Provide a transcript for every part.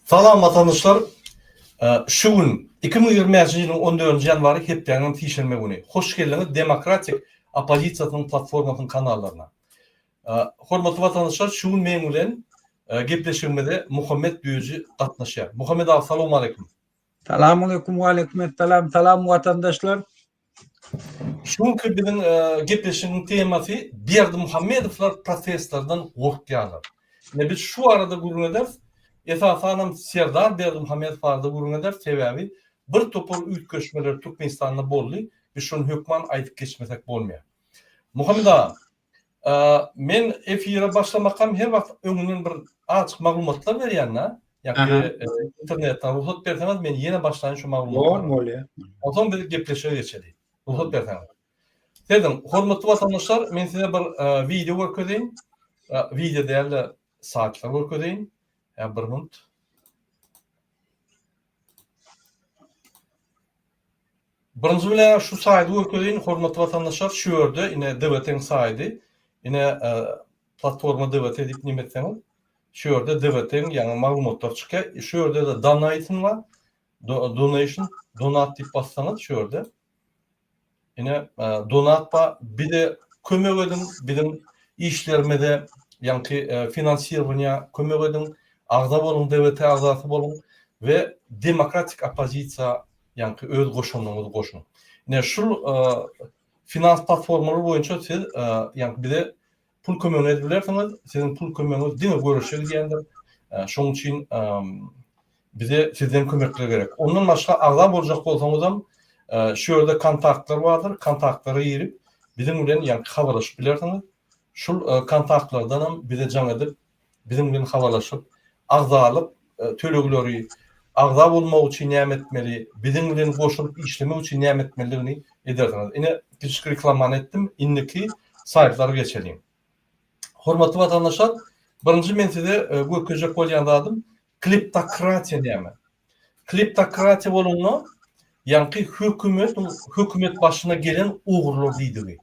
Salam watandaşlar! Şu gün 2025-nji ýylyň 14-nji ýanwary hepdäniň sişenbe güni. Hoş geldiňiz Demokratik oppozisiýasynyň platformasynyň kanallaryna. Hormatly watandaşlar şu gün meň bilen gepleşigimize Muhammet Düýeji gatnaşýar. Muhammet aga salowmaleýkim. Salamaleýkum waleýkim essalam salam watandaşlar. Şu günki biziň gepleşigiň temasy Berdimuhamedowlar protestlerden gorkýarlar. Ine biz şu barada gürrüň ederis. Esasanam Serdar Berdimuhamedow barada gürrüň ederis. Sebäbi bir topar üýtgeşmeler Türkmenistanda boldy. Biz şony hökman aýdyp geçmesek bolmaýar. Muhammet aga, Men efire başlamakam her wagt öňünden bir azajyk maglumatlar berýän-dä. Ýa-ki internetden rugsat berseňiz men ýene başlaýyn şu maglumatlara. Bor, bolýar. Onsoň biz gepleşige geçeli. Rugsat berseňiz. Serediň, hormatly watandaşlar, men size bir wideo görkezeýin. Wideo däl-de, saýtlar görkezeýin. Ýa bir minut. Birinji bilen şu saýdy görkezeýin, hormatly watandaşlar, şu ýerde ine DWT-iň saýdy, ine platforma DWT diýip neme etseňiz, şu ýerde DWT-iň ýaňy maglumatlar çykýar. Şu ýerde-de donation bar. Donation, donat diýip bassaňyz şu ýerde ine donat bar. Bize kömek ediň, biziň işlerimize, ýaňky finansirowaniýa kömek ediň, agza boluň, DWT agzasy boluň we demokratik oppozisiýa Ýaňky öz goşandyňyzy goşuň. Ine şul finans platformalary boýunça siz ýaňky bize pul kömegini edip bilersiňiz. Siziň pul kömegiňiz diňe göreşe gidýändir. Şonuň üçin bize sizden kömekler gerek. Ondan başga agza boljak bolsaňyzam şu ýerde kontaktlar bardyr. Kontaktlara girip biziň bilen ýaňky habarlaşyp bilersiňiz. Şul kontaktlardanam bize jaň edip biziň bilen habarlaşyp, agzalyk tölegleri, agza bolmak üçin näme etmeli, biziň bilen goşulyp işlemek üçin näme etmelidigini edersiňiz. Ine, kiçijik reklamany etdim, indiki saýtlara geçeliň. Hormatly watandaşlar, birinji men size görkezjek bolýan zadym kleptokratiýa näme? Kleptokratiýa bolanda, ýaňky hökümetiň hökümet başyna gelen ogrular diýdigi.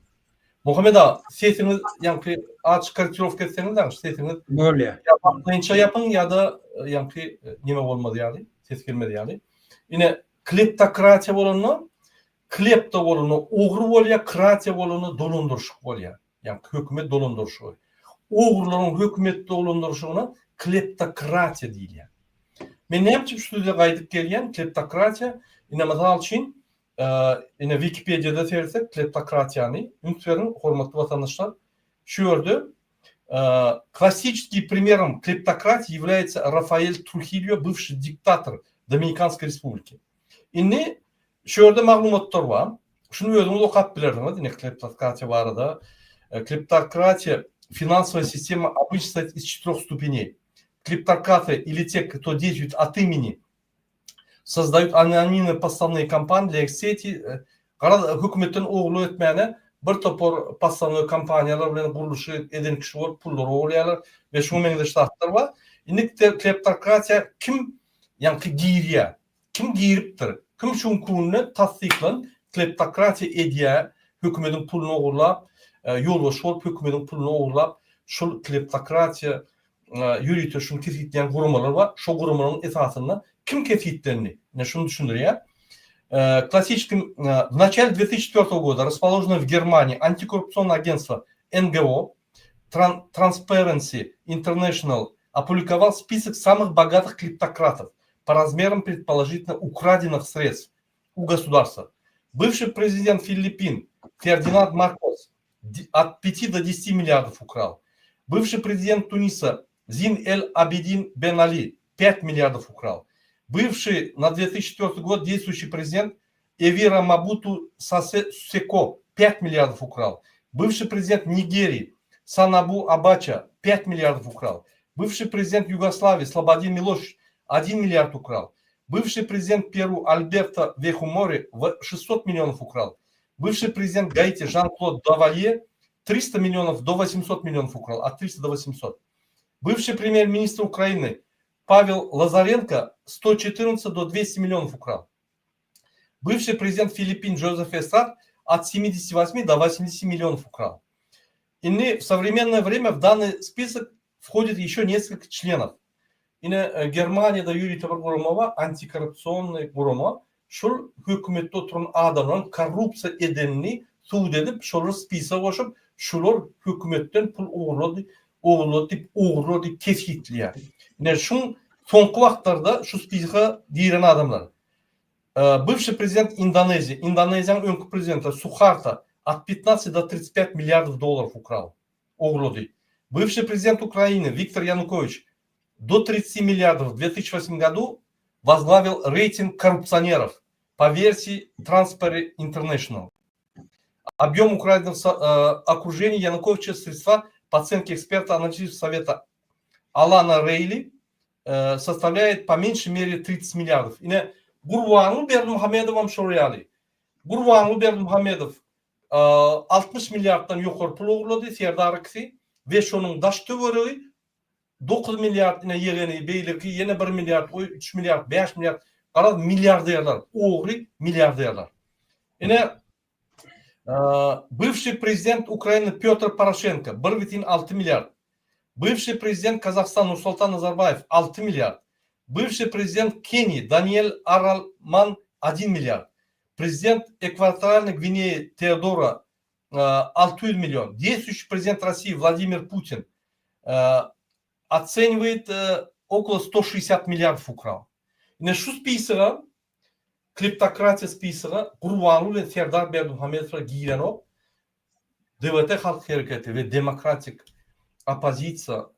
Muhammet aga, sesiňiz ýaňky açyk korrektirowka etseňiz dagy sesiňiz Bolýar. Ýa wagtlaýynça ýapyň ýa-da ýaňky neme bolmaz ýaly, ses gelmez ýaly. Ine, kleptokratiýa bolanda, klepto bolanda ogry bolýar, kratiýa bolanda dolandyryşyk bolýar. Ýaňky hökümet dolandyryşygy. Ogrularyň hökümet dolandyryşygyna kleptokratiýa diýilýär. Men näme üçin şu söze gaýdyp gelýän, kleptokratiýa, ine mysal üçin, Ine Wikipediýada seretsek kleptokratiýany, üns beriň hormatly watandaşlar, şu ýerde Классический примером kleptokratии является Рафаэль Трухильо, бывший диктатор Доминиканской Республики. Indi şu ýerde maglumatlar bar. Şuny özüňiz okap bilersiňiz, ine kleptokratiýa barada. Kleptokratiýa финансовая система обычно состоит из четырех ступеней. Клептократы или те, кто действует от имени Создают anonimny podstavnyý kompaniýa для их seti Garaz hökümetden ogurlyk etmäne bir topar podstavnoý kompaniýalar bilen gurluşyk eden kişi bolup pullary ogurlaýarlar we şuňa meňzeş zatlar bar. Indi kleptokratiýa kim ýaňky girýär? Kim giripdir? Kim şu günki günde tassyklan kleptokratiýa edýär hökümediň puluny ogurlap ýolbaşçy bolup hökümediň puluny ogurlap şul kleptokratiýa ýörite şuny kesgitleýän guramalar bar. Şo guramalaryň esasynda kim kesgitlendi? Ine şuny düşündirýär. Klassическим в начале 2004 года расположенное в Германии антикоррупционное агентство НГО Transparency International опубликовал список самых богатых клептократов по размерам предположительно украденных средств у государства. Бывший президент Филиппин Фердинанд Маркос от 5 до 10 milliardов ukraл. Бывший президент Туниса Зин Эль Абидин Бен Али 5 milliardов ukraл. Бывший на 2004 год действующий президент Эвира Мабуту Сасе Секо 5 milliardов ukraл. Бывший президент Нигерии Санабу Абача 5 milliardов ukraл. Бывший президент Югославии Слободин Милошевич 1 milliard ukraл. Бывший президент Перу Альберто Вехумори 600 миллионов украл. Бывший президент Гаити Жан-Клод Давалье 300 миллионов до 800 миллионов украл, от 300 до 800. Бывший премьер-министр Украины Павел Лазаренко 114 до 200 миллионов украл. Бывший президент Филиппин Джозеф Эстрад от 78 до 80 миллионов украл. Indi в современное время в данный список входит еще несколько членов. Ine Germaniýada ýörite bir gurama bar, antikorrupsionnyý gurama. Şul hökümetde oturan adamlaryň korrupsiýa edenini subut edip, şolary spisa goşup, şular hökümetden pul ogurlady, ogurlady diýip, ogurlar diýip kesgitleýär. Ine şuň soňky wagtlarda şu spisa giren adamlar. Bywşiý prezident Indoneziýa, Indoneziýanyň öňki prezidenti Suharto от 15 до 35 milliardov dollarov ukral, ogurlady. Bywşiý prezident Ukrainy Wiktor Ýanukowiç do 30 milliardov w 2008 godu wozglawil reýting korrupsionerow po wersiýi Transparency International. Obýom ukradennogo w okruženii Ýanukowiça sredstva po ocenke eksperta analitikov Soweta Alana Reýli sostawlýaýet po menşiý merýe 30 milliardow. Ine, Gurbanguly Berdimuhamedowam şol ýaly. Gurbanguly Berdimuhamedow 60 milliarddan ýokary pul ogurlady, Serdar ikisi we şonuň daş-töweregi 9 milliard ine ýegeni, beýleki ýene bir milliard, oý üç milliard, bäş milliard, garaz milliarderler, ogry milliarderler. Ine, Bywşiý prezident Ukrainy Pýotr Poroşenko, bir bütin alty milliard. Bywşiý prezident Kazahstan Nursultan Nazarbaýew, alty milliard. Bywşiý prezident Keniýa Daniel Aral Man, odin milliard. Prezident Ekwatorialnyý Gwineýi Teodoro, 600 million. Deýstwuýuşiý prezident Rossiýi Wladimir Putin, otseniwaýet okolo 160 milliardow ukral. Ine şu spisoga Kleptokratiýa spisoga Gurbanguly bilen Serdar Berdimuhamedowlar girenok. DWT Halk Hereketi we demokratik oppozisiýa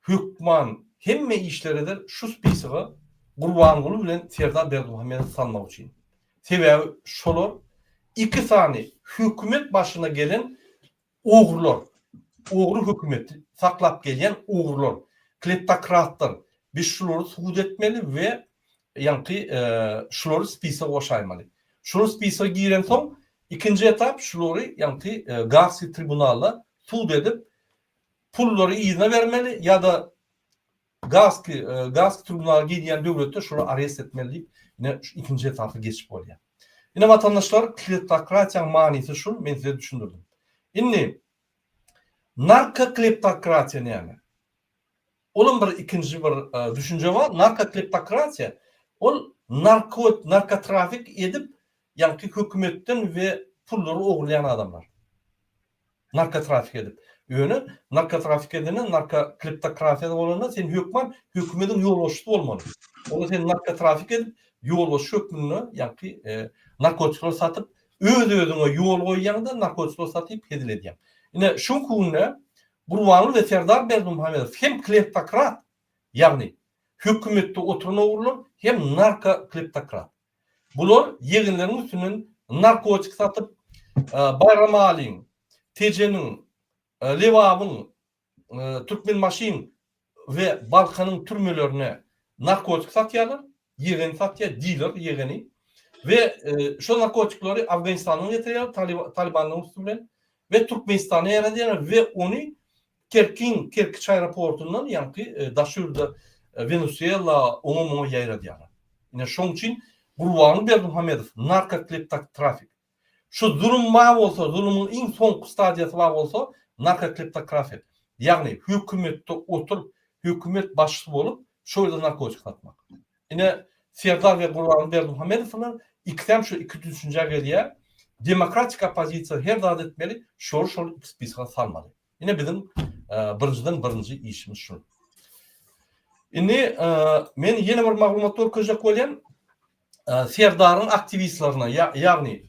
hökman hemme işler eder şu spisoga Gurbanguly bilen Serdar Berdimuhamedowy salmak üçin. Sebäbi şolar iki sany hökümet başyna gelen Ogrular, ogry hökümeti saklap gelýän ogrular, kleptokratlar. Biz şulary sud etmeli we ýaňky şulary spisa goşaýmaly. Şular spisa girensoň, ikinji etap şulary ýaňky Gaagskiý tribunalda sud edip, pullary yzyna bermeli ýa-da Gaagskiý Gaagskiý tribunala girýän döwletde şulary arest etmeli diýip, ine şu ikinji etapa geçip bolýar. Ine watandaşlar kleptokratiýaň manysy şul men size düşündirdim. Indi narkokleptokratiýa näme? Olam bir ikinji bir düşünje bar. Narkokleptokratiýa ol narko narkotrafik edip ýaňky hökümetden we pullary ogurlaýan adamlar. Narkotrafik edip. Ýöne narkotrafik edende, narkokleptokratiýada bolanda sen hökman hökümediň ýolbaşçysy bolmaly. Onda sen narkotrafik edip, ýolbaşçy hökmünde ýaňky narkotikleri satyp, öz-özüňe ýol goýýaň-da, narkotikleri satyp hezil edýäň. Ine, şu günde Gurbanguly we Serdar Berdimuhamedow hem kleptokrat, ýagny hökümetde oturan ogrular, hem narkokleptokrat. Bular ýegenleriň üstünden narkotik satyp, Baýramalyň, Tejeniň, Lebabyň, Türkmenbaşyň we Balkanyň türmelerine narkotik satýarlar, ýegen satýar, diler ýegeni we şol narkotikleri Afganistandan getirýärler, Talybanlaryň üsti bilen we Türkmenistana ýaradýarlar we ony Kerkiň Kerkiç aeroportundan ýaňky daşy ýurda Wenesuela oňa muňa ýaýradýarlar. Ine şoň üçin Gurbanguly Berdimuhamedow narkokleptotrafik. Şu zulum bar bolsa, zulumyň iň soňky stadiýasy bar bolsa narkokleptokrafiýa. Ýagny hökümetde oturyp, hökümet başçysy bolup şo ýerde narkotik satmak. Ine Serdar we Gurbanguly Berdimuhamedowlar ikisem şu iki düşünjä gelýär. Demokratik oppozisiýa her zat etmeli, şory şol iki spisoga salmaly. Ine biziň birinjiden birinji işimiz şul. Indi men ýene bir maglumat görkezjek bolýan. Serdaryň aktiwistlerine, ýagny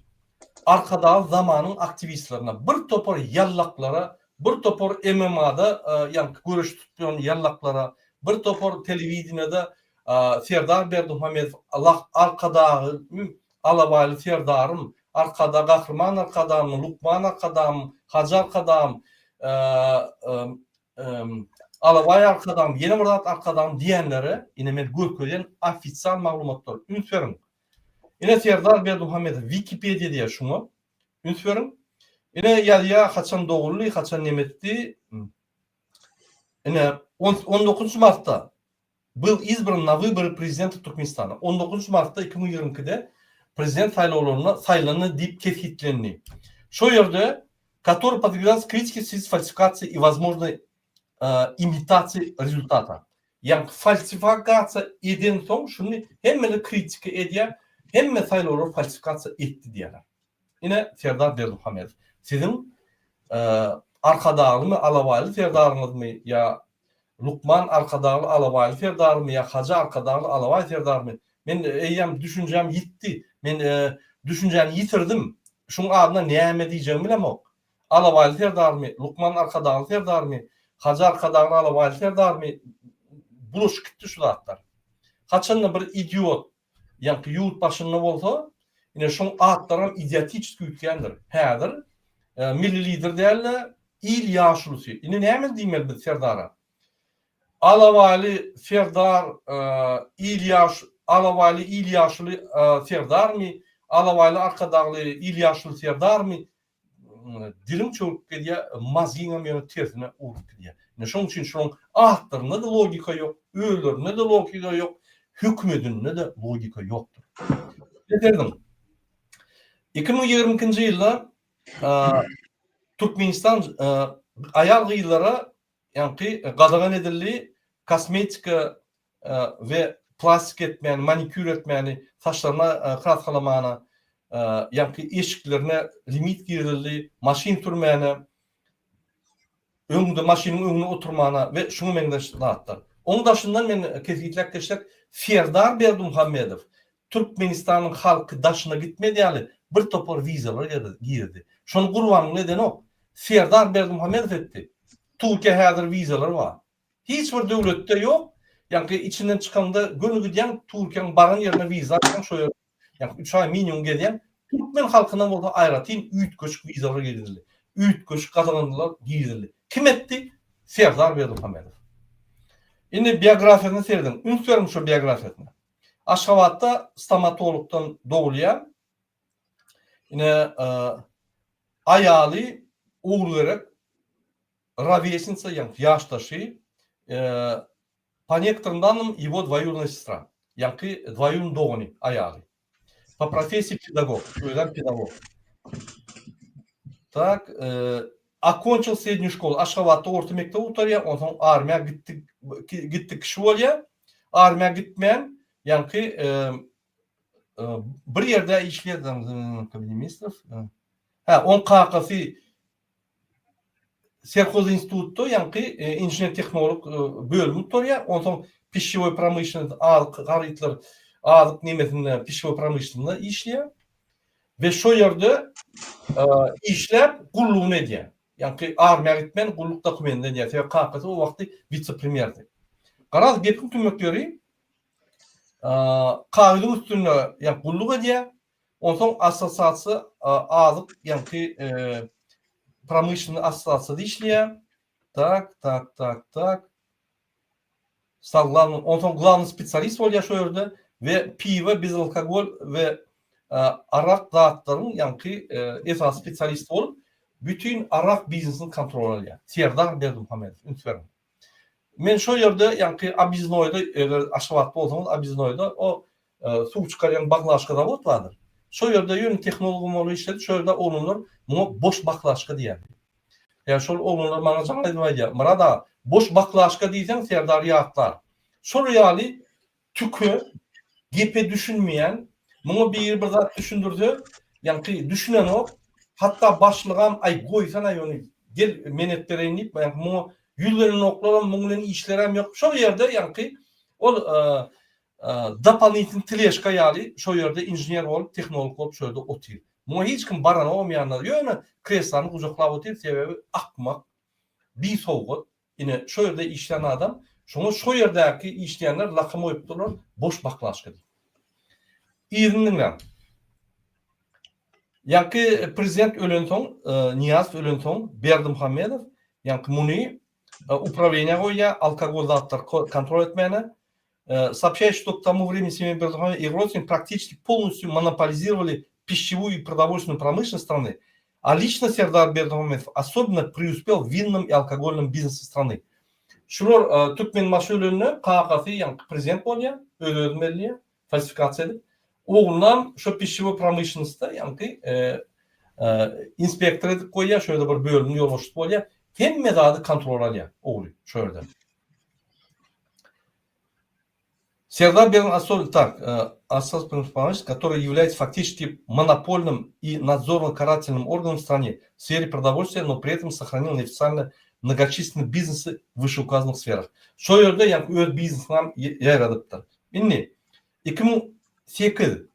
Arkadag zamanyň aktiwistlerine, bir topar ýallaklara, bir topar MMA-da ýaňky göreş tutýan ýallaklara, bir topar telewideniýede Serdar Berdimuhamedow Arkadagy Alabaýly Serdarym, Arkadag Gahryman Arkadagym, Lukman Arkadagym, Hajy Arkadagym, Alabaý Arkadagym, ýene bir zat Arkadagym diýenlere ine men görkezýän ofisial maglumatlar. Üns beriň. Ine Serdar Berdimuhamedow Wikipediýa diýýär şuňa. Üns beriň. Ine ýazýar haçan doguldy, haçan neme etdi. Ine 19 martda Byl izbran na wybory prezidenta Türkmenistana. On dokuzynjy martda 2022-de prezident saýlawlarynda saýlandy diýip kesgitlendi. Şo ýerde Kotoryý podwergался kritike w swizi s falsifikasiýa i wozmožnoý imitasiýa rezultata. Ýaňky falsifikasiýa edensoň şuny hemmeler kritika edýär, hemme saýlawlary falsifikasiýa etdi diýýärler. Ine Serdar Berdimuhamedow. Siziň Arkadaglymy Alabaýly Serdaryňyzmy ýa Lukman Arkadagly Alabaýly Serdarymy ýa Hajy Arkadagly Alabaý Serdarymy? Men eýýäm düşünjäm ýitdi. Men düşünjäni ýitirdim. Şuň adyna näme diýjegimi bilemok. Alabaýly Serdarmy, Lukman Arkadagly Serdarmy, Hajy Arkadagly Alabaýly Serdarmy bulaşyp gitdi şu zatlar. Haçanda bir idiot ýaňky ýurt başynda bolsa, ine şoň atlaram idiotiçeski üýtgändir. Häzir milli lider däl-de, il ýaşulusy. Indi näme diýmeli biz Serdara? Alabaýly Serdar il ýaş Alabaýly il ýaşuly Serdarmy, Alabaýly Arkadagly il ýaşuly Serdarmy? Diliň çöwrüp gidýär, mazgyňam ýöne tersine urup gidýär. Ine şoň üçin şolaryň atlarynda-da logika ýok, özlerinde-de logika ýok, hökümedinde-de logika ýokdur. Getirdim. 2022-nji ýylda Türkmenistan aýal-gyzlara Ýaňky gadagan edildi kosmetika we plastik etmäni, manikýur etmäni, saçlaryna kraskalamana, ýaňky eşiklerine limit girizildi, maşyn sürmäne, öňde maşynyň öňüne oturmana we şuňa meňzeş zatlar. Oň daşyndan men kesgitläp geçsek, Serdar Berdimuhamedow Türkmenistanyň halky daşyna gitmez ýaly bir topar wizalar girdi. Şony Gurbanguly edenok. Serdar Berdimuhamedow etdi. Türkiýä häzir wizalar bar. Hiç bir döwletde ýok. Ýaňky içinden çykaňda göni gidýäň Türkiýäň baran ýerine wiza alýaň şo ýerde ýaňky üç aý minimum gezýäň. Türkmen halkyna bolsa aýratyn üýtgeşik wizalar girizildi. Üýtgeşik gadaganlylar girizildi. Kim etdi? Serdar Berdimuhamedow. Indi biografiýasyna serediň. Üns beriň şo biografiýasyna. Aşgabatda stomatologdan dogulýar. Ine, aýaly Ogulgerek rovesnica, ýagny ýaşdaşy, po некоторым данным, его двоюродная сестра, ýagny dwoýurny dogany aýaly. Po professiýa pedagog, özem pedagog. Tak, okonçil srednýu şkolu, Aşgabatda orta mekdebi gutarýar, onsoň armiýa gitdi, gitdi kişi bolýar. Armiýa gitmän, ýaňky bir ýerde işleýär, kabinet ministrov. Hä, oň kakasy Selhozinstitutda ýaňky inžener-tehnolog bölümi gutarýar. Onsoň pişşewoý promyşlennost, azyk harytlar, azyk nemesinde, pişşewoý promyşlenostda işleýär. We şo ýerde işläp gullugyny edýär. Ýaňky armiýa gitmän gulluk dokumentini edýär. Sebäbi kakasy o wagty wise-premýerdi. Garaz, gepiň tümmek ýeri, kagyzyň üstünde ýaňky gulluk edýär. Onsoň assosiasiýa azyk ýaňky promyşlennyý assosiasiýada işleýär. Tak, tak, tak, tak. Stal glawnyý, onsoň glawnyý spesialist bolýar şo ýerde we piwo, bezalkogol we arak zatlaryň ýaňky esasy spesialisti bolup, bütin arak biznesini kontrol alýar. Serdar Berdimuhamedow, üns beriň. Men şo ýerde ýaňky Obýezdnoýda, eger Aşgabatda bolsaňyz Obýezdnoýda o suw çykarýan baklaşka zawod bardyr. Şo ýerde ýöne tehnologam bolup işledi, şo ýerde oglanlar muňa boş baklaşka diýýärdi. Ýa şol oglanlar maňa jaň edip aýdýar, Myrat aga, boş baklaşka diýseň Serdar ýatlar. Şol ýaly tüke, gepe düşünmeýän, muňa biri bir zat düşündirse, ýaňky düşünenok, hatda başlygam aý goýsanaý ony, gel men edip bereýin diýip, ýaňky muňa ýüzlenenoklaram, muň bilen işlerem ýok. Şol ýerde ýaňky ol dopolnitelnyý teležka ýaly şo ýerde inžener bolup, tehnolog bolup şo ýerde otyr. Muňa hiç kim baranogam ýanyna, ýöne kreslany gujaklap otyr, sebäbi akmak, bisowgat, Ine, şo ýerde işlän adam, şoňa şo ýerdäki işleýänler lakam goýupdyrlar, boş baklaşka diýip. Yzyny diňläň. Ýaňky prezident ölensoň, Nyýazow ölensoň, Berdimuhamedow ýaňky muny uprawleniýä goýýar, alkogol zatlary kontrol etmäne. Сообщает, что к тому времени семья Бердымухамедова и родственники практически полностью монополизировали пищевую и продовольственную промышленность страны, а лично Сердар Бердымухамедов особенно преуспел в винном и алкогольном бизнесе страны. Şular Türkmenbaşy ölende kakasy ýaňky prezident bolýar, öz-özüni belleýär, falsifikasiýa edip. Oglunam şo pişşewoý promyşlennostda ýaňky inspektor edip goýýar, şo ýerde bir bölümiň ýolbaşçysy bolýar. Hemme zady kontrol alýar ogly şo ýerde. Serdar Berdimuhamedow особенно так, остался который является фактически монопольным и надзорно-карательным органом в стране в сфере продовольствия, но при этом сохранил неофициально многочисленные бизнесы в вышеуказанных сферах. Şo ýerde ýaňky öz biznesini hem ýaýradypdyr. Indi 2008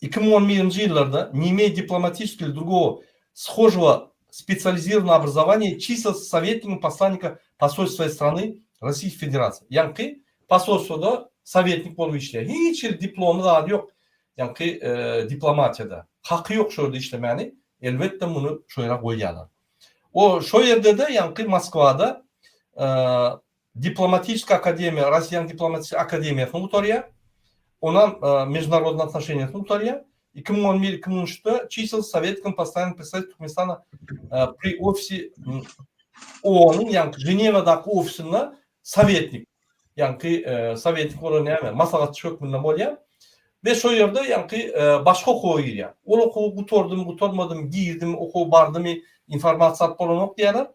2011-nji ýyllarda не имея дипломатического или другого схожего специализированного образования числился советником посланника посольства своей страны Российской Федерации. Ýaňky posolstwoda sovetnik bolup işleýär. Hiç hili diplomy zady ýok ýaňky diplomatiýada. Haky ýok şo ýerde işlemäni. Elbetde muny şo ýere goýýarlar. O şo ýerde-de ýaňky Moskwada Diplomatik akademiýa, Russiýanyň diplomatik akademiýasyny gutarýar. Onam международный отношениýasyny gutarýar. 2011-2013-de числился советником постоянного представителя Türkmenistana при ofisi OON-yň, ýagny Ženewadaky ofisinde sovetnik, ýagny sovetnik bolan näme, maslahatçy hökmünde bolýar. We şo ýerde ýagny başga okuwa girýär. Ol okuwy gutardymy, gutarmadymy, girdimi, okuwa bardymy, informasiýa alyp bolanok diýýärler.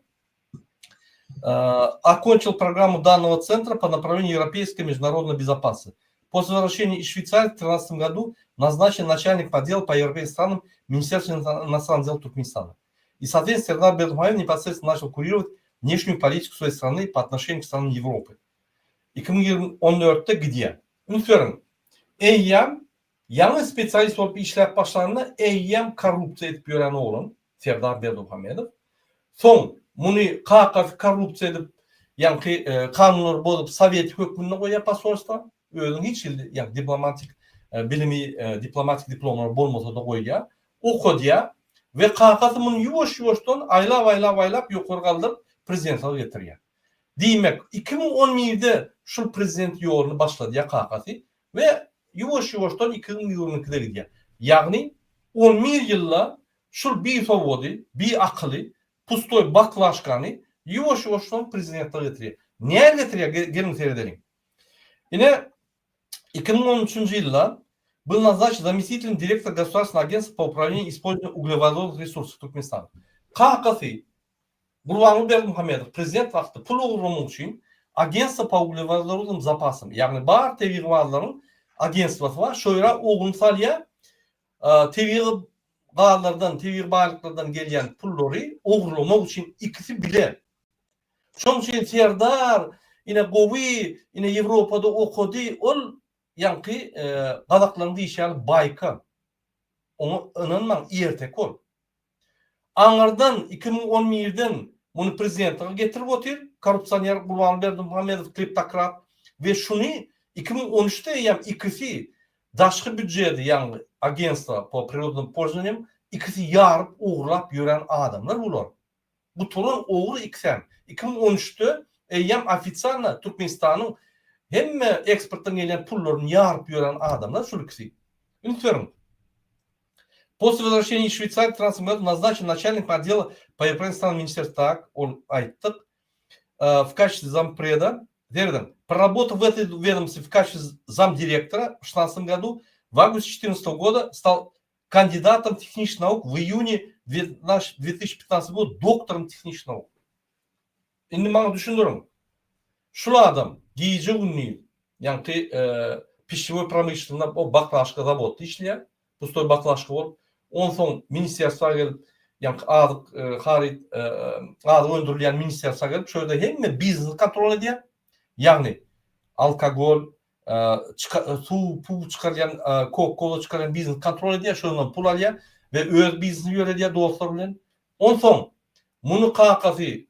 Окончил программу данного центра по направлению европейской международной безопасности. После возвращения из Швейцарии в 2013 году назначен начальник отдела по европейским странам Министерства иностранных дел Туркменистана. И, соответственно, Сердар Бердымухамедов непосредственно начал курировать внешнюю политику своей страны по отношению к странам Европы. 2014-de gidýär. Üns beriň, eýýäm ýaňy spesialist bolup işläp başlanda eýýäm korrupsiýa edip ýören oglan Serdar Berdimuhamedow. Soň muny kakasy korrupsiýa edip, ýaňky kanunlary bozup sowetnik hökmünde goýýar posolstwa. Özüniň hiç hili ýaňky diplomatik bilimi, diplomatik diplomlary bolmasa-da goýýar. Okadýar we kakasy muny ýuwaş-ýuwaşdan aýlap-aýlap-aýlap ýokary galdyryp prezidentlige getirýär. Diýmek, 2011-de şul prezident ýoluny başladýar kakasy we ýuwaş-ýuwaşdan 2022-de gidýär. Ýagny on bir ýylda şul bisowady, biakyly, pustoý baklaşkany ýuwaş-ýuwaşdan prezidentlige getirýär. Näme getirýär geliň seredeliň. Ine 2013-nji ýylda был назначен заместителем директора Государственного агентства по управлению и использованию углеводородных ресурсов Туркменистана. Kakasy Gurbanguly Berdimuhamedow prezident wagty pul ogurlamak üçin Agentstwo po uglewodorodnym zapasam, ýagny bar tebigy gazlaryň agentstwosy bar, şo ýere ogluny salýar, tebigy gazlardan, tebigy baýlyklardan gelýän pullary ogurlamak üçin ikisi bile. Şonuň üçin Serdar ine gowy, ine Ýewropada okady, ol ýaňky gazaklaryň diýşi ýaly baýka. Oňa ynanmaň, erteki ol. Aňyrdan 2011-den muny prezidentlige getirip otyr, korrupsioner Gurbanguly Berdimuhamedow kleptokrat we şuny 2013-de eýýäm ikisi daşky býudjeti ýagny agentstwo po prirodnym pользованиям ikisi ýaryp ogurlap ýören adamlar bular. Gutaran ogry ikisem. 2013-de eýýäm ofitsialno Türkmenistanyň hemme eksportdan gelýän pullaryny ýaryp ýören adamlar şul ikisi. Üns beriň. После возвращения из Швейцарии в 13 году назначен начальником отдела по европейским министерства. Так, ol aýtdyk. В качестве зампреда, верно, проработав в этой ведомстве в качестве замдиректора в 16 году, в августе 2014 года стал кандидатом технических наук, в июне 2015 года доктором технических наук. Indi maňa düşündiriň. Şul adam gije-gündiz ýaňky pişşewoý promyşlennoý o baklaşka zawodda işleýär. Pustoý baklaşka bolup, onsoň ministerstwa gelip, ýaňky azyk haryt azyk öndürilýän ministerstwa gelip, şo ýerde hemme biznesi kontrol edýär. Ýagny alkogol, suw, puw çykarýan, kok-kola çykarýan biznesi kontrol edýär, şondan pul alýar we öz biznesini ýöredýär dostlary bilen. Onsoň muny kakasy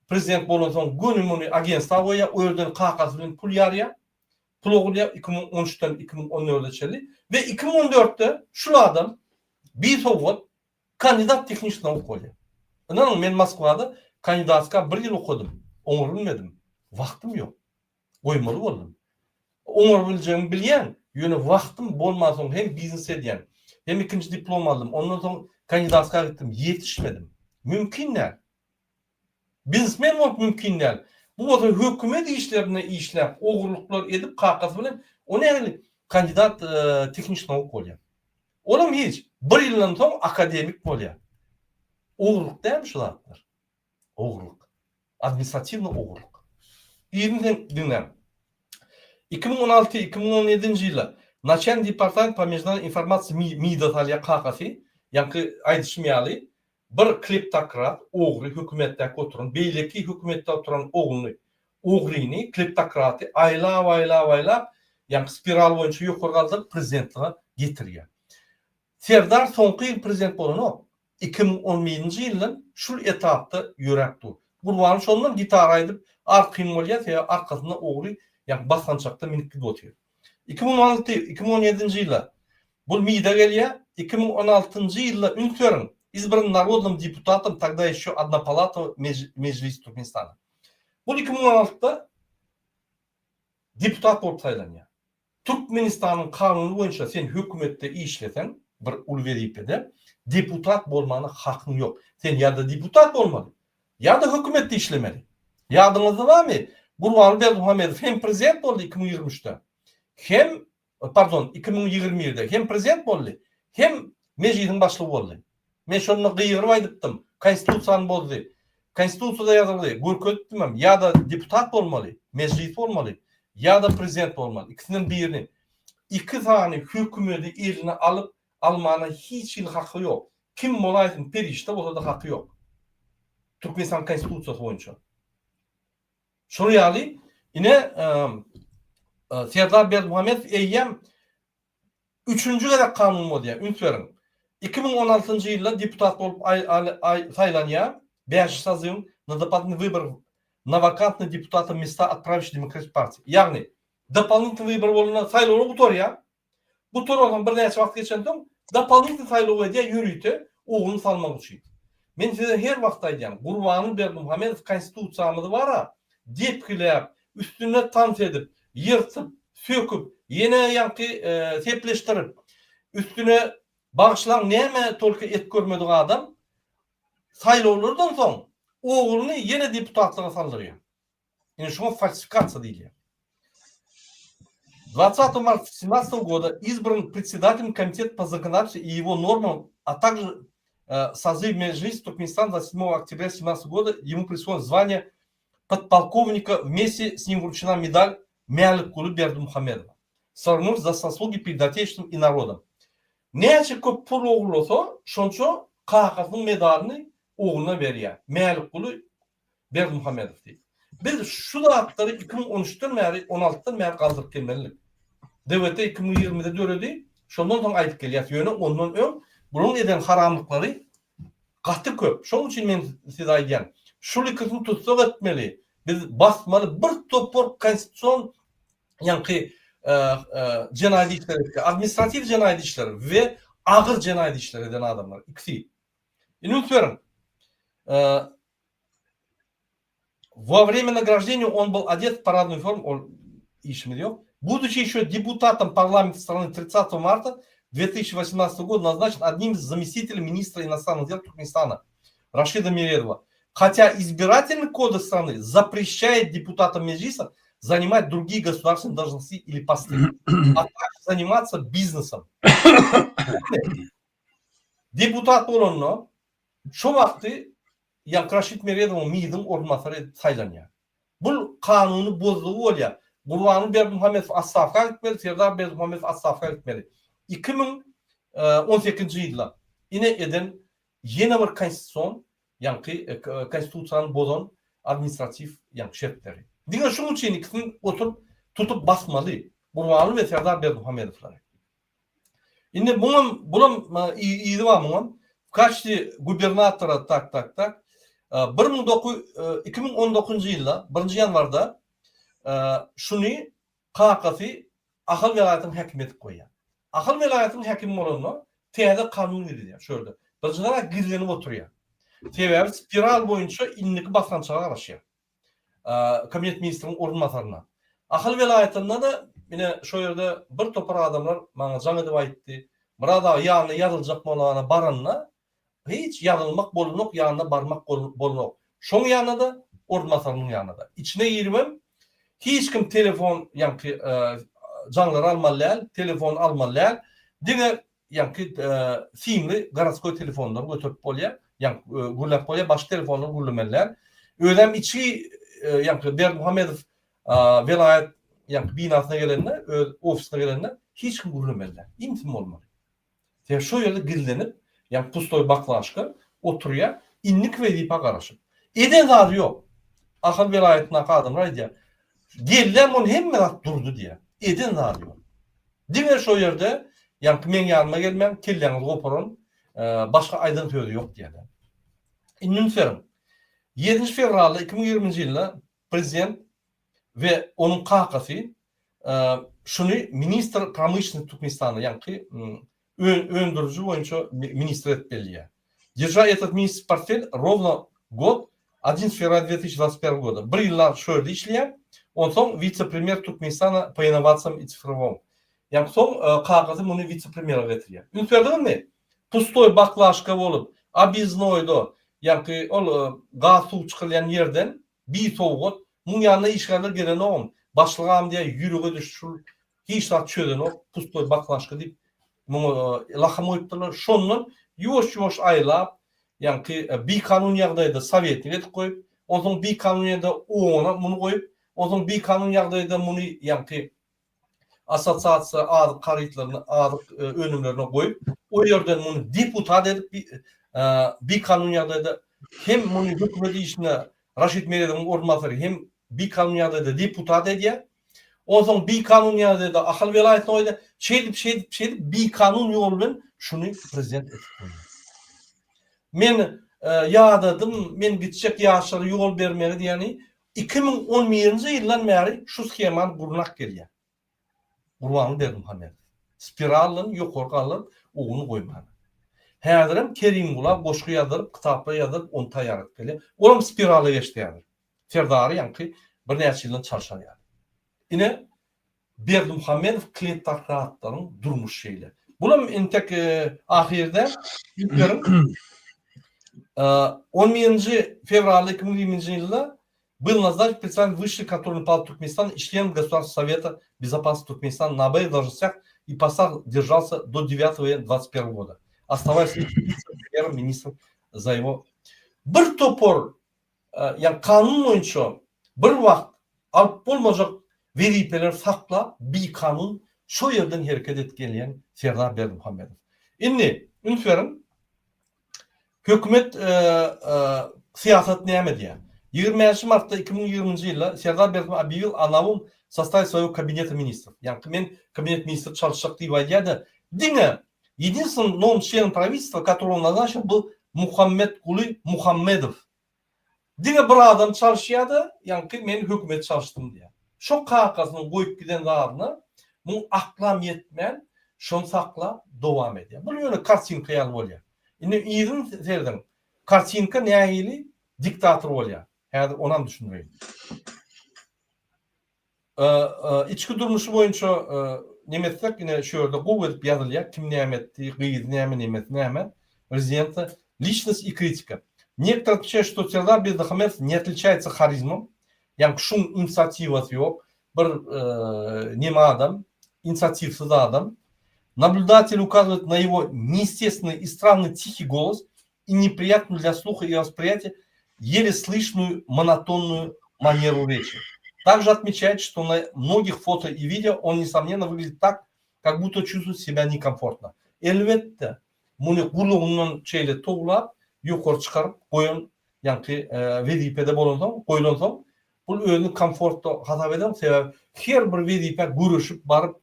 prezident bolansoň göni muny agentstwa goýýar, o ýerden kakasy bilen pul ýarýar. Pul ogurlaýar 2013-den 2014-e çenli we 2014-de şul adam bisowat kandidat tehniçki nauk bolýar. Ynanyň men Moskwada kandidatska bir ýyl okadym, oňaryp bilmedim. Wagtym ýok. Goýmaly boldum. Oňaryp biljegimi bilýän, ýöne wagtym bolmansoň hem biznes edýän, hem ikinji diplom aldym, ondan soň kandidatska gitdim, ýetişmedim. Mümkin däl. Biznesmen bolup mümkin däl. Bu bolsa hökümet işlerinde işläp, ogurlyklar edip kakasy bilen o nähili kandidat tehniçki nauk bolýar. Olam hiç, bir ýyldan soň akademik bolýar. Ogurlyk dälmi şu zatlar? Ogurlyk. Administratiwnyý ogurlyk. Yzyny sen diňläň. 2016, 2017-nji ýylda Naçalnik departament po mejdunarodnoý informasiýa MIDe salýar kakasy, ýaňky aýdyşym ýaly, bir kleptokrat, ogry hökümetdäki oturan, beýleki hökümetde oturan ogluny, ogryny, kleptokraty aýlap, aýlap, aýlap, ýaňky spiral boýunça ýokary galdyryp prezidentlige getirýär. Serdar soňky ýyl prezident bolanok. 2011-nji ýyldan şul etapda ýöräp dur. Gurbany şondan gitara aýdyp arkaýyn bolýar, sebäbi arkasynda ogly ýaňky basgançakda münüp gidip otyr. 2016, 2017-nji ýylda bul MIDe gelýär, 2016-njy ýylda üns beriň, избран народным депутатом тогда еще однопалатного Mejlis Türkmenistana. Bul 2016-da deputat bolup saýlanýar. Türkmenistanyň kanuny boýunça sen hökümetde işleseň, bir uly wezipede, deputat bolmana hakyň ýok. Sen ýa-da deputat bolmaly, ýa-da hökümetde işlemeli. Ýadyňyzda barmy, Gurbanguly Berdimuhamedow hem prezident boldy 2023-de, hem, pardon, 2021-de hem prezident boldy, hem Mejlisiň başlygy boldy. Men şonda gygyryp aýdypdym, Konstitusiýany bozdy. Konstitusiýada ýazylgy, görkezipdimem, ýa-da deputat bolmaly, mejlis bolmaly, ýa-da prezident bolmaly. Ikisinden birini. Iki sany hökümedi eline alyp, almana hiç hili haky ýok. Kim bolaýsyn, perişde bolsa-da haky ýok. Türkmenistanyň Konstitusiýasy boýunça. Şol ýaly, ine, Serdar Berdimuhamedow eýýäm Üçünji gezek kanun bozýar, üns beriň. 2016-njy ýylda deputat bolup saýlanýar, bäşinji sozywyň na dopolinitelnyý wybor na wakantnyý deputata mesta от правящей demokratiçeskoý partiýa. Ýagny, dopolinitelnyý wybor bolanda saýlawlar gutarýar. Gutaransoň birnäçe wagt geçensoň dopolinitelnyý saýlaw edýär ýörite ogluny salmak üçin. Men size her wagt aýdýan, Gurbanguly Berdimuhamedow konstitusiýamyzy bar-a depgiläp, üstünde tans edip, ýyrtyp, söküp, ýene ýaňky sepleşdirip, üstüne bagyşlaň näme tolko et görmedik adam, saýlawlardan soň ogluny ýene deputatlyga saldyrýar. Ine şuňa falsifikasiýa diýilýär. Dwадцатого марта семнадцатого года избран председателем Комитета по законодательству и его нормам, а также созыв Меджлиса Туркменистана 27 октября 17 года ему присвоено звание подполковника, вместе с ним вручена медаль Mälikguly Berdimuhamedowa. Сорнур за заслуги перед Отечеством и народом. Näçe köp pul ogurlasa, şonça kakasynyň medalyny ogluna berýär. Mälikguly Berdimuhamedow diýip. Biz şu zatlary 2013-den bäri, 16-dan bäri galdyryp gelmelidik. DWT 2020-de döredi, şondan soň aýdyp gelýäs. Ýöne ondan öň bularyň eden haramlyklary Gaty köp. Şoň üçin men size aýdýan. Şul ikisini tussag etmeli. Biz basmaly bir topar konstitusion ýaňky jenaýat işleri etdi. Administratiw jenaýat işleri we agyr jenaýat işleri eden adamlar ikisi. Indi üns beriň. Во время награждения он был одет в парадную форму, ol işimiz ýok. Будучи еще депутатом парламента страны 30 марта 2018 года назначен одним из заместителей министра иностранных дел Туркменистана Рашида Миредова. Хотя избирательный кодекс страны запрещает депутатам Меджлиса занимать другие государственные должности или посты, а также заниматься бизнесом. Deputat bolanda şo wagty Ýaňky Raşid Meredowyň MİDiň orunbasary edip saýlanýar. Bul kanuny bozdugy bolýar. Gurbanguly Berdimuhamedow otstawka gitmeli, Serdar Berdimuhamedow otstawka gitmeli. 2018-nji ýylda ine eden ýene bir konstitusion ýaňky konstitusiýany bozan administratiw ýaňky şertleri. Diňe şuň üçin ikisini oturyp tutup basmaly Gurbanguly we Serdar Berdimuhamedowlary. Indi muňam bulam yzy bar muňam. W kaçestwe gubernatora tak tak tak. 2019-njy ýylda birinji ýanwarda şuny kakasy Ahal welaýatynyň häkimi edip goýýar. Ahal welaýatynyň häkimi bolanda täze kanun girizýär şu ýerde. Birinjiden gizlenip oturýar. Sebäbi spiral boýunça indiki basgançaga garaşýar. Kabinet ministriniň orunbasaryna. Ahal welaýatynda-da ine şo ýerde bir topar adamlar maňa jaň edip aýtdy. Myrat aga ýanyna ýazyljak bolana baranda hiç ýazylmak bolanok, ýanyna barmak bolanok. Şoň ýanyna-da, orunbasarynyň ýanyna-da. Içine giribem hiç kim telefon ýaňky jaňlary almaly däl, telefon almaly däl. Diňe Ýaňky simli gorodskoý telefonlary göterip bolýar, ýaňky gürläp bolýar, başga telefonlar gürlemeli däl. Özem içi ýaňky Berdimuhamedow welaýat ýaňky binasyna gelende, öz ofisine gelende hiç kim gürlemeli däl. Ym-sym bolmaly. Sebäbi şo ýerde gizlenip, ýaňky pustoý baklaşka oturýar, indiki wezipä garaşyp. Eden zady ýok. Ahal welaýatyndaky adamlar aýdýar, Gellem ol hemme zat durdy diýýär. Eden zady ýok. Diňe şo ýerde ýaňky meň ýanyma gelmäň, kelläňizi goparan, başga aýdan sözi ýok diýýärler. Indi üns beriň. Ýedinji fewralda 2020-nji ýylda prezident we onuň kakasy şuny ministr promyşlennosti Türkmenistana, ýaňky öndüriji boýunça ministr edip belleýär. Держа этот министрский портфель ровно год, 11 февраля 2021 года, bir ýyllap şu ýerde işleýär, onsoň wise-premýer Türkmenistana po innowasiýam i cyfrowom. Ýaňky soň kakasy muny wise-premýere getirýär. Üns berdiňizmi? Pustoý baklaşka bolup, obýezdnoýda, ýaňky ol gaz suw çykarylýan ýerden bir sowgat, muň ýanyna işgärler gelenogam, başlygam diýýär, ýürege düşdi şul hiç zat çözenok, pustoý baklaşka diýip muňa lakam goýupdyrlar. Şondan ýuwaş-ýuwaş aýlap, ýaňky bikanun ýagdaýda sowetnik edip goýup, onsoň bikanun ýerde ona muny goýup, onsoň bikanun ýagdaýda muny ýaňky assosiasiýa azyk harytlaryny, azyk önümlerine goýup, o ýerden muny deputat edip bikanun ýagdaýda hem muny hökümet işine Raşid Meredowyň orunbasary hem bikanun ýagdaýda deputat edýär. Onsoň bikanun ýagdaýda Ahal welaýatyna goýdy. Şeýdip, şeýdip, şeýdip bikanun ýol bilen şuny prezident edip goýýar. Men ýadadym, men gitjek ýaşlara ýol bermegi diýeni 2011-nji ýyldan bäri şu shemany gurnak gelýär. Gurbanguly Berdimuhamedow. Spiraldan ýokary galdyryp, ogluny goýman. Häzirem Kerimgula goşgy ýazdyryp, kitaplar ýazdyryp, ony taýýar edip gelýär. Olam spirala geçdi häzir. Serdary ýaňky birnäçe ýyldan çalşar ýaly. Ine, Berdimuhamedow kleptokratlaryň durmuşy şeýle. Bulam entek ahyrda üns beriň. 11-nji fewralda 2020-nji ýylda Был назначен председателем Высшей контрольной палаты Туркменистана и членом Государственного совета безопасности Туркменистана на обоих должностях и постах держался до 9 июня 2021 года, оставаясь вице-премьер-министром за его. Bir topar ýagny kanun boýunça bir wagt alyp bolmajak wezipeleri saklap bikanun şo ýerden hereket edip gelýän Serdar Berdimuhamedow. Indi üns beriň hökümet syýasat näme diýýär? 25 martda 2020-nji ýylda Serdar Berdimuhamedow obýawil o nowom sostawе swoýego kabineta ministrов. Ýagny men kabinet ministr çalyşjak diýip aýdýar-da, diňe Единственным новым членом правительства, которого он назначил, был Muhammetguly Muhammedow. Diňe bir adam çalyşýar-da, ýaňky men hökümeti çalyşdym diýýär. Şo kakasynyň goýup giden zadyna muň aklam ýetmän, şony saklap dowam edýär. Bul ýöne kartinka ýaly bolýar. Indi yzyny serediň. Kartinka nähili diktator bolýar. Häzir onam düşündireýin. Içki durmuşy boýunça neme etsek, ine şu ýerde gowy edip ýazylýar, kim näme etdi, gyzy näme, nemesi näme. Rezidenta, liçnost i kritika. Некоторые отмечают, что Serdar Berdimuhamedow не отличается харизмом, ýagny şuň inisiatiwasy ýok, bir neme adam, inisiatiwsyz adam. Наблюдатели указывают на его неестественный и странный тихий голос и неприятную для слуха и восприятия еле слышную монотонную манеру речи. Также отмечает, что на многих фото и видео он, несомненно, выглядит так, как будто чувствует себя некомфортно. Elbetde, muny gulagyndan şeýle towlap, ýokary çykaryp goýan, ýaňky wezipede bolansoň, goýlansoň, bul özüni komfortda hasap eden, sebäbi her bir wezipä göreşip baryp,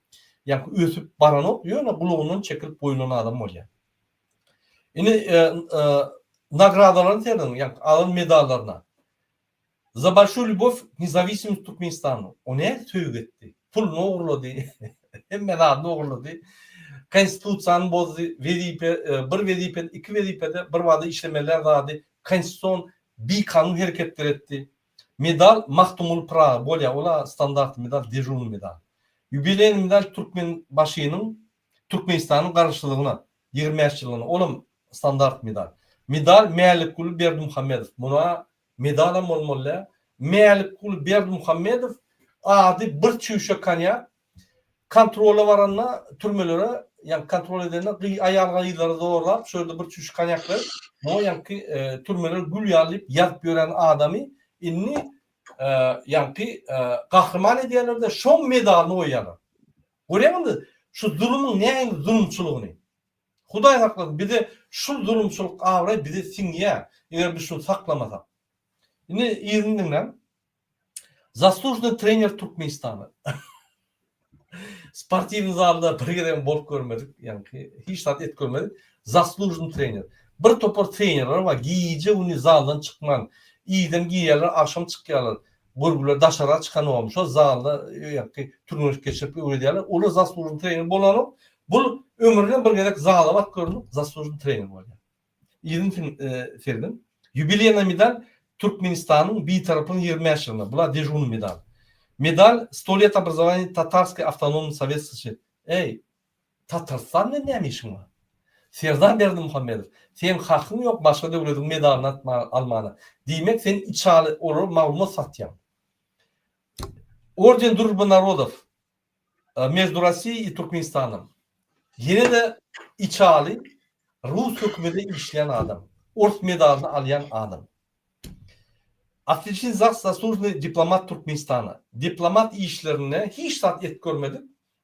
ýaňky ösüp baranok, ýöne gulagyndan çekilip goýlan adam bolýar. Indi nagradalaryny serediň, ýagny alan medallaryna. Za bolşuýu lýubov k nezawisimosti Turkmenistanu. O nädip söýgi etdi? Puluny ogurlady, hemme zadyny ogurlady. Konstitusiýany bozdy, wezipe, bir wezipede, iki wezipede bir bada işlemeli zady konstitusion bikanun hereketler etdi. Medal Magtymguly Pyragy bolýar, ol-a standartny medal, dežurnyý medal. Ýubileýnyý medal Türkmenbaşynyň Türkmenistanyň Garaşsyzlygyna 25 ýyllygyna, olam standart medal. Medal Mälikguly Berdimuhamedow. Muna medalam bolmaly däl. Mälikguly Berdimuhamedow ady bir çüýşe konýak kontrola baranda türmelere, ýagny kontrol edende gyz aýal gyzlary zorlap şu ýerde bir çüýşe konýak berip, muňa ýaňky türmeler gül ýaly diýip ýazyp ýören adamy indi. ýaňky gahryman edýärler-de, şoň medalyny goýýarlar. Görýäňizmi, şu zulumyň nähili zulumçylygyny. Hudaý saklasyn, bize şul zulumçylyk abraý bize siňýär, eger biz şuny saklamasak. Indi yzyny diňläň. Zaslužnyý trener Türkmenistana. Sportiwnyý zalda bir gezegem bolup görmedik, ýaňky hiç zat et görmedik. Zaslužnyý trener. Bir topar trenerler bar, gije-gündiz zaldan çykman, irden girýärler, agşam çykýarlar. Görgüler daşara çykanogam, şo zalda ýaňky türgenleşik geçirip öwredýärler. Olar zaslužnyý trener bolanok. Bul ömrüne bir gezek zala baryp görnüp, zaslužnyý trener bolýar. Yzyny serediň. Ýubileýna medal Türkmenistanyň Bitaraplygynyň 25 ýyllygyna. Bula dežurnyý medal. Medal Sto let obrazovaniya Tatarskoý awtonomnyý sovetskiý Eý, Tatarystan bilen näme işiň bar? Serdar Berdimuhamedow, seň hakyň ýok başga döwletiň medalyny almana. Diýmek sen içaly olara maglumat satýaň. Orden družby narodow Межdu Rossiýa i Türkmenistanym. Ýene-de içaly rus hökümede işleýän adam. Ors medalyny alýan adam. Otliçnyý zas zaslužnyý diplomat Türkmenistana. Diplomat işlerinde hiç zat et görmedik.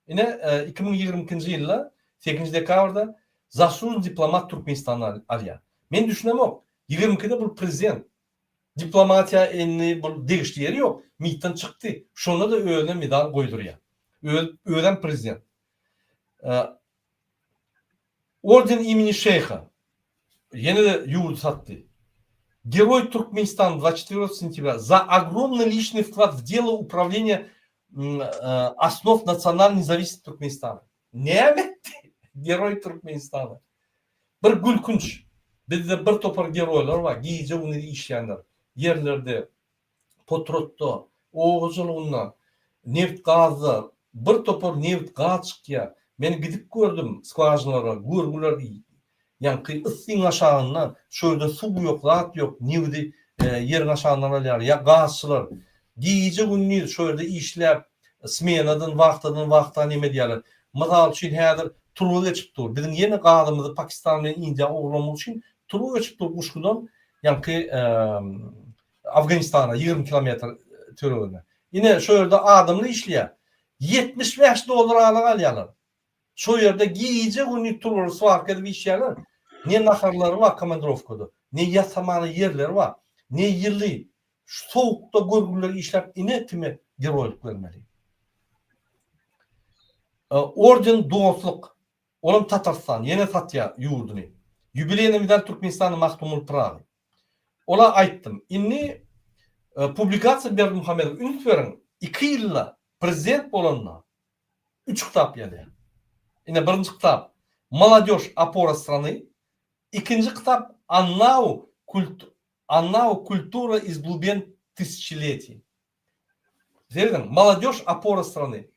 Ine 2022-nji ýylda sekizinji dekabrda zaslužnyý diplomat Türkmenistana alýar. Men düşünemok. 22-de bul prezident. Diplomatiýa indi bul degişli ýeri ýok. MİT-den çykdy. Şonda-da özüne medal goýdurýar. Öz özem prezident. Orden imeni Şeýha. Ýene-de ýurdy satdy. Geroý Türkmenistan 24 sentýabra za ogromnyý liçnyý wklad w delo upravleniýa osnow nasionalnyý nezawisimosti Türkmenistana. Näme etdi? Geroý Türkmenistana. Bir gülkünç. Bizde bir topar geroýlar bar, gije-gündiz işleýänler. Ýerlerde, potratda, oba hojalygynda, nebit-gazda bir topar nebit-gaz çykýar. Men gidip gördüm skwažinalara, görgüler ýaňky yssyň aşagynda, şo ýerde suw ýok, zat ýok, nebidi ýeriň aşagyndan alýar. Ýa gazçylar gije-gündiz şo ýerde işläp, smenadan, wahtadan wahta neme edýärler. Mysal üçin häzir turba geçip dur. Biziň ýene gazymyzy Pakistan bilen Indiýa ogurlamak üçin turba geçip dur Guşgudan ýaňky Afganistana 20 kilometr töwereginde. Ine şo ýerde adamlar işleýär. 75 dollar aýlyk alýarlar. Şo ýerde gije-gündiz turbalary swarka edip işleýärler. Ne naharlary bar komandirowkada, ne ýatamana ýerleri bar, ne ýyly. Şu sowukda görgüliler işläp ine kime geroýlyk bermeli. Orden dostluk. Olam Tatarystan ýene satýar ýurduny. Ýubileýna medal Türkmenistana Magtymguly Pyragy. Ola aýtdym. Indi publikasiýa Berdimuhamedow üns beriň iki ýylda prezident bolanda üç kitap ýazýar. Ine birinji kitap Molodýož opora strany, ikinji kitap Annau kult Annau kultura iz glubin tysyaçiletiý. Serediň, Molodýož opora strany.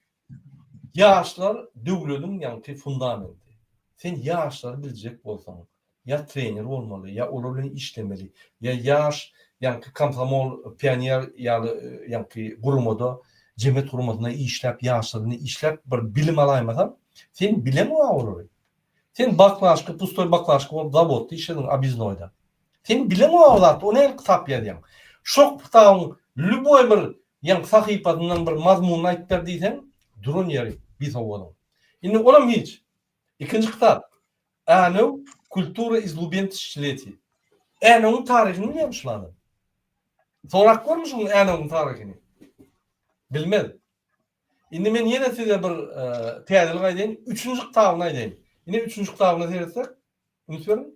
Ýaşlar döwlediň ýaňky fundamenti. Sen ýaşlary biljek bolsaň, ýa trener bolmaly, ýa olar bilen işlemeli, ýa ýaş ýaňky komsomol, pioner ýaly ýaňky guramada, jemgyýet guramasynda işläp, ýaşlar bilen işläp bir bilim alaýmasaň, sen bileňok olary. Sen baklaşka, pustoý baklaşka bolup zawodda işlediň, obýezdnoýda. Sen bileňok o zat, o nähili kitap ýazýaň? Şo kitabyň lýuboý bir ýaňky sahypasyndan bir mazmunyny aýdyp ber diýseň, duran ýeri bisowadyň. Indi olam hiç. Ikinji kitap, Änew, Kultura iz glubin tysyaçiletiý. Änewiň taryhyny bilýärmi şul adam? Sorap görmi şuň Änewiň taryhyny? Bilmez. Indi men ýene size bir täzelik aýdaýyn, üçünji kitabyny aýdaýyn. Ine üçünji kitabyna seretsek, üns beriň.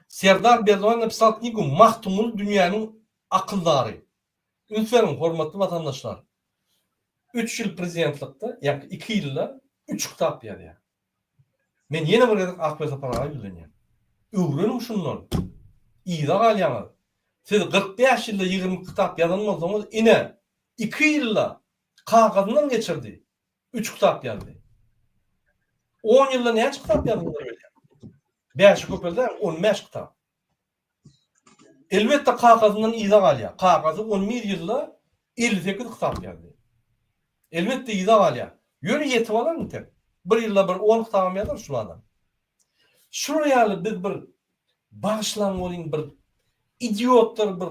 Serdar Berdimuhamedow napisal knigu Magtymguly dünýäniň akyldary. Üns beriň, hormatly watandaşlar. Üç ýyl prezidentlikde, ýa-da iki ýylda üç kitap ýazýar. Men ýene bir gezek Akbel Sapar aga ýüzlenýän. Öwreniň şundan. Yza galýaňyz. Siz 45 ýylda 22 kitap ýazan bolsaňyz, ine, iki ýylda kagyzyndan geçirdi. Üç kitap ýazdy. On ýylda näçe kitap ýazdylar öýdýäň? Bäşi köpeldäň, on bäş kitap. Elbetde kakasyndan yza galýar. Kakasy on bir ýylda 58 kitap ýazdy. Elbetde yza galýar. Ýöne ýetip alar entek. Bir ýylda bir on kitabam ýazar şul adam. Şular ýaly biz bir bagyşlaň welin bir idiotlar bir.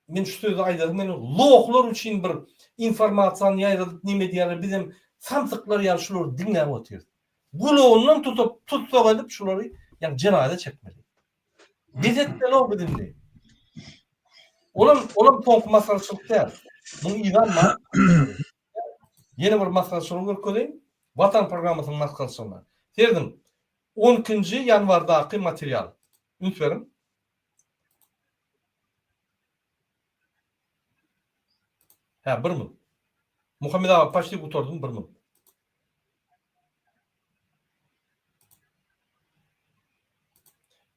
men şu sözi aýdasym gelýär, lohlar üçin bir informasiýany ýaýradyp neme edýärler, bizem samsyklar ýaly şulary diňläp otyrys. Gulagyndan tutup, tussag edip şulary ýa jenaýata çekmeli. Bes etmeli-ow biz indi. Olam, olam soňky masgaraçylyk däl. Muň yzam bar. Ýene bir masgaraçylygy görkezeýin. Watan programmasynyň masgaraçylygyna. Serediň, on ikinji ýanwardaky material. Üns beriň. Hä, bir minut. Muhammet aga, paçti gutardym, bir minut.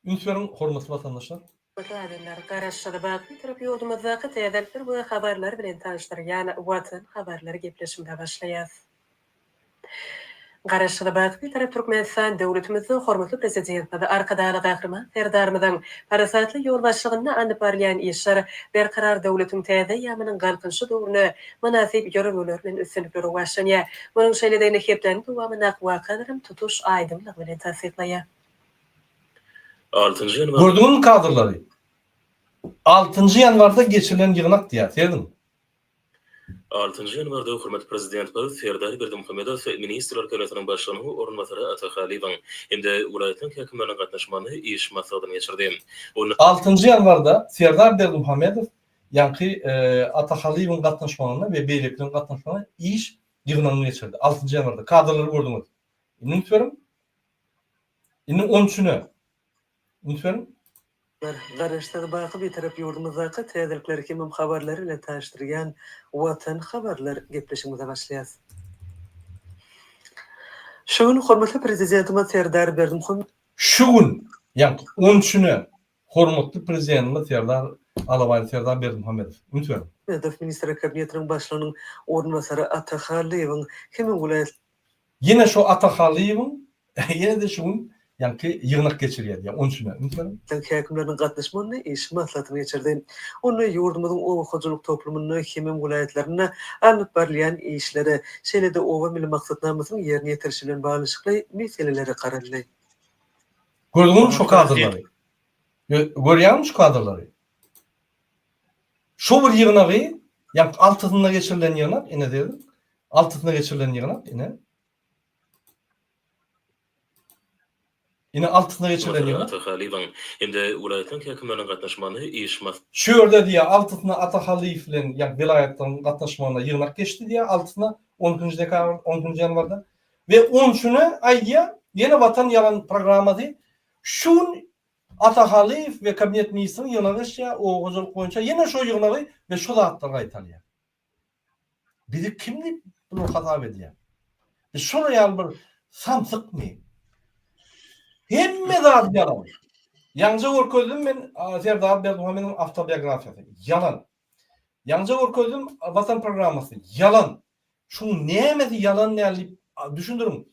Üns beriň, hormatly watandaşlar. Adamlar, Garaşsyz, baky Türk ýurdumyzdaky täzelikler we habarlar bilen tanyşdyrýan Watan habarlary gepleşigimize başlaýas. Garaşsyz, baky Bitarap Türkmenistan döwletimizde hormatly Prezidentimiz Arkadagly Gahryman Serdarymyzyň parasatly ýolbaşçylygynda alnyp barylýan işler Berkarar döwletiň täze eýýamynyň Galkynyşy döwründe mynasyp ýörelgeler bilen üstünlikli rowaçlanýar. Munuň şeýledigini hepdäniň dowamyndaky wakalaram tutuş aýdyňlygy bilen tassyklaýar. Altynjy ýanwar. Gördüňizmi kadrlary? Altynjy ýanwarda geçirilen ýygnak diýýär, serediň. Altynjy ýanwarda hormatly Prezidentimiz Serdar Berdimuhamedow Ministrler Kabinetiniň Başlygynyň orunbasary Ata Halyýewiň hem-de welaýatlaryň häkimleriniň gatnaşmagynda iş maslahatyny geçirdi. Onda. Altynjy ýanwarda Serdar Berdimuhamedow ýaňky Ata Halyýewiň gatnaşmagynda we beýlekileriň gatnaşmagynda iş ýygnagyny geçirdi. Altynjy ýanwarda. Kadrlary gördüňiz. Indi üns beriň. Indi on üçüne üns beriň. Garaşsyz, baky Bitarap ýurdumyzdaky täzelikleri hemem habarlary bilen tanyşdyrýan Watan habarlar gepleşigimize başlaýarys. Şu gün hormatly Prezidentimiz Serdar Berdimuhamedow. Şu gün, ýagny on üçüne hormatly Prezidentimiz Serdar Alabaýly Serdar Berdimuhamedow. Üns beriň. Ministrler Kabinetiniň Başlygynyň orunbasary Ata Hallyýewiň hemem welaýat. Ýene şo Ata Hallyýewiň ýene-de şu gün ýaňky ýygnak geçirýär diýýär, on üçüne. Üns beriň. Häkimleriniň gatnaşmagynda iş maslahatyny geçirdi. Onda ýurdumyzyň oba hojalyk toplumynda hemem welaýatlarynda alnyp barylýan işlere, şeýle-de Oba milli maksatnamasynyň ýerine ýetirilişi bilen baglanyşykly meselelere garaldy. Gördüňizmi şu kadrlary? Görýäňmi şu kadrlary? Şo bir ýygnagy, ýagny altysynda geçirilen ýygnak, ine serediň. Altysynda geçirilen ýygnak, ine. Ine altysynda geçirilen ýygnak. Ata Halyýewiň hem-de welaýatlaryň häkimleriniň gatnaşmagynda iş mas. Şu ýerde diýýär, altysynda Ata Halyýew bilen, ýagny welaýatlaryň gatnaşmagynda ýygnak geçdi diýýär, altysyna, on ikinji dekabr, on ikinji ýanwarda. We on üçüne aýdýar, ýene Watan ýalan programmasy şu gün Ata Halyýew we Kabinet ministriniň ýygnagy geçýär, oba hojalyk boýunça ýene şo ýygnagy we şo zatlary gaýtalýar. Bizi kim diýip bular hasap edýär? Biz şolar ýaly bir samsykmy? Hemme zat ýalan. Ýaňja görkezdim men Serdar Berdimuhamedowyň awtobiografiýasy. Ýalan. Ýaňja görkezdim Watan programmasy. Ýalan. Şuň nämesi ýalan däl diýip düşündiriň.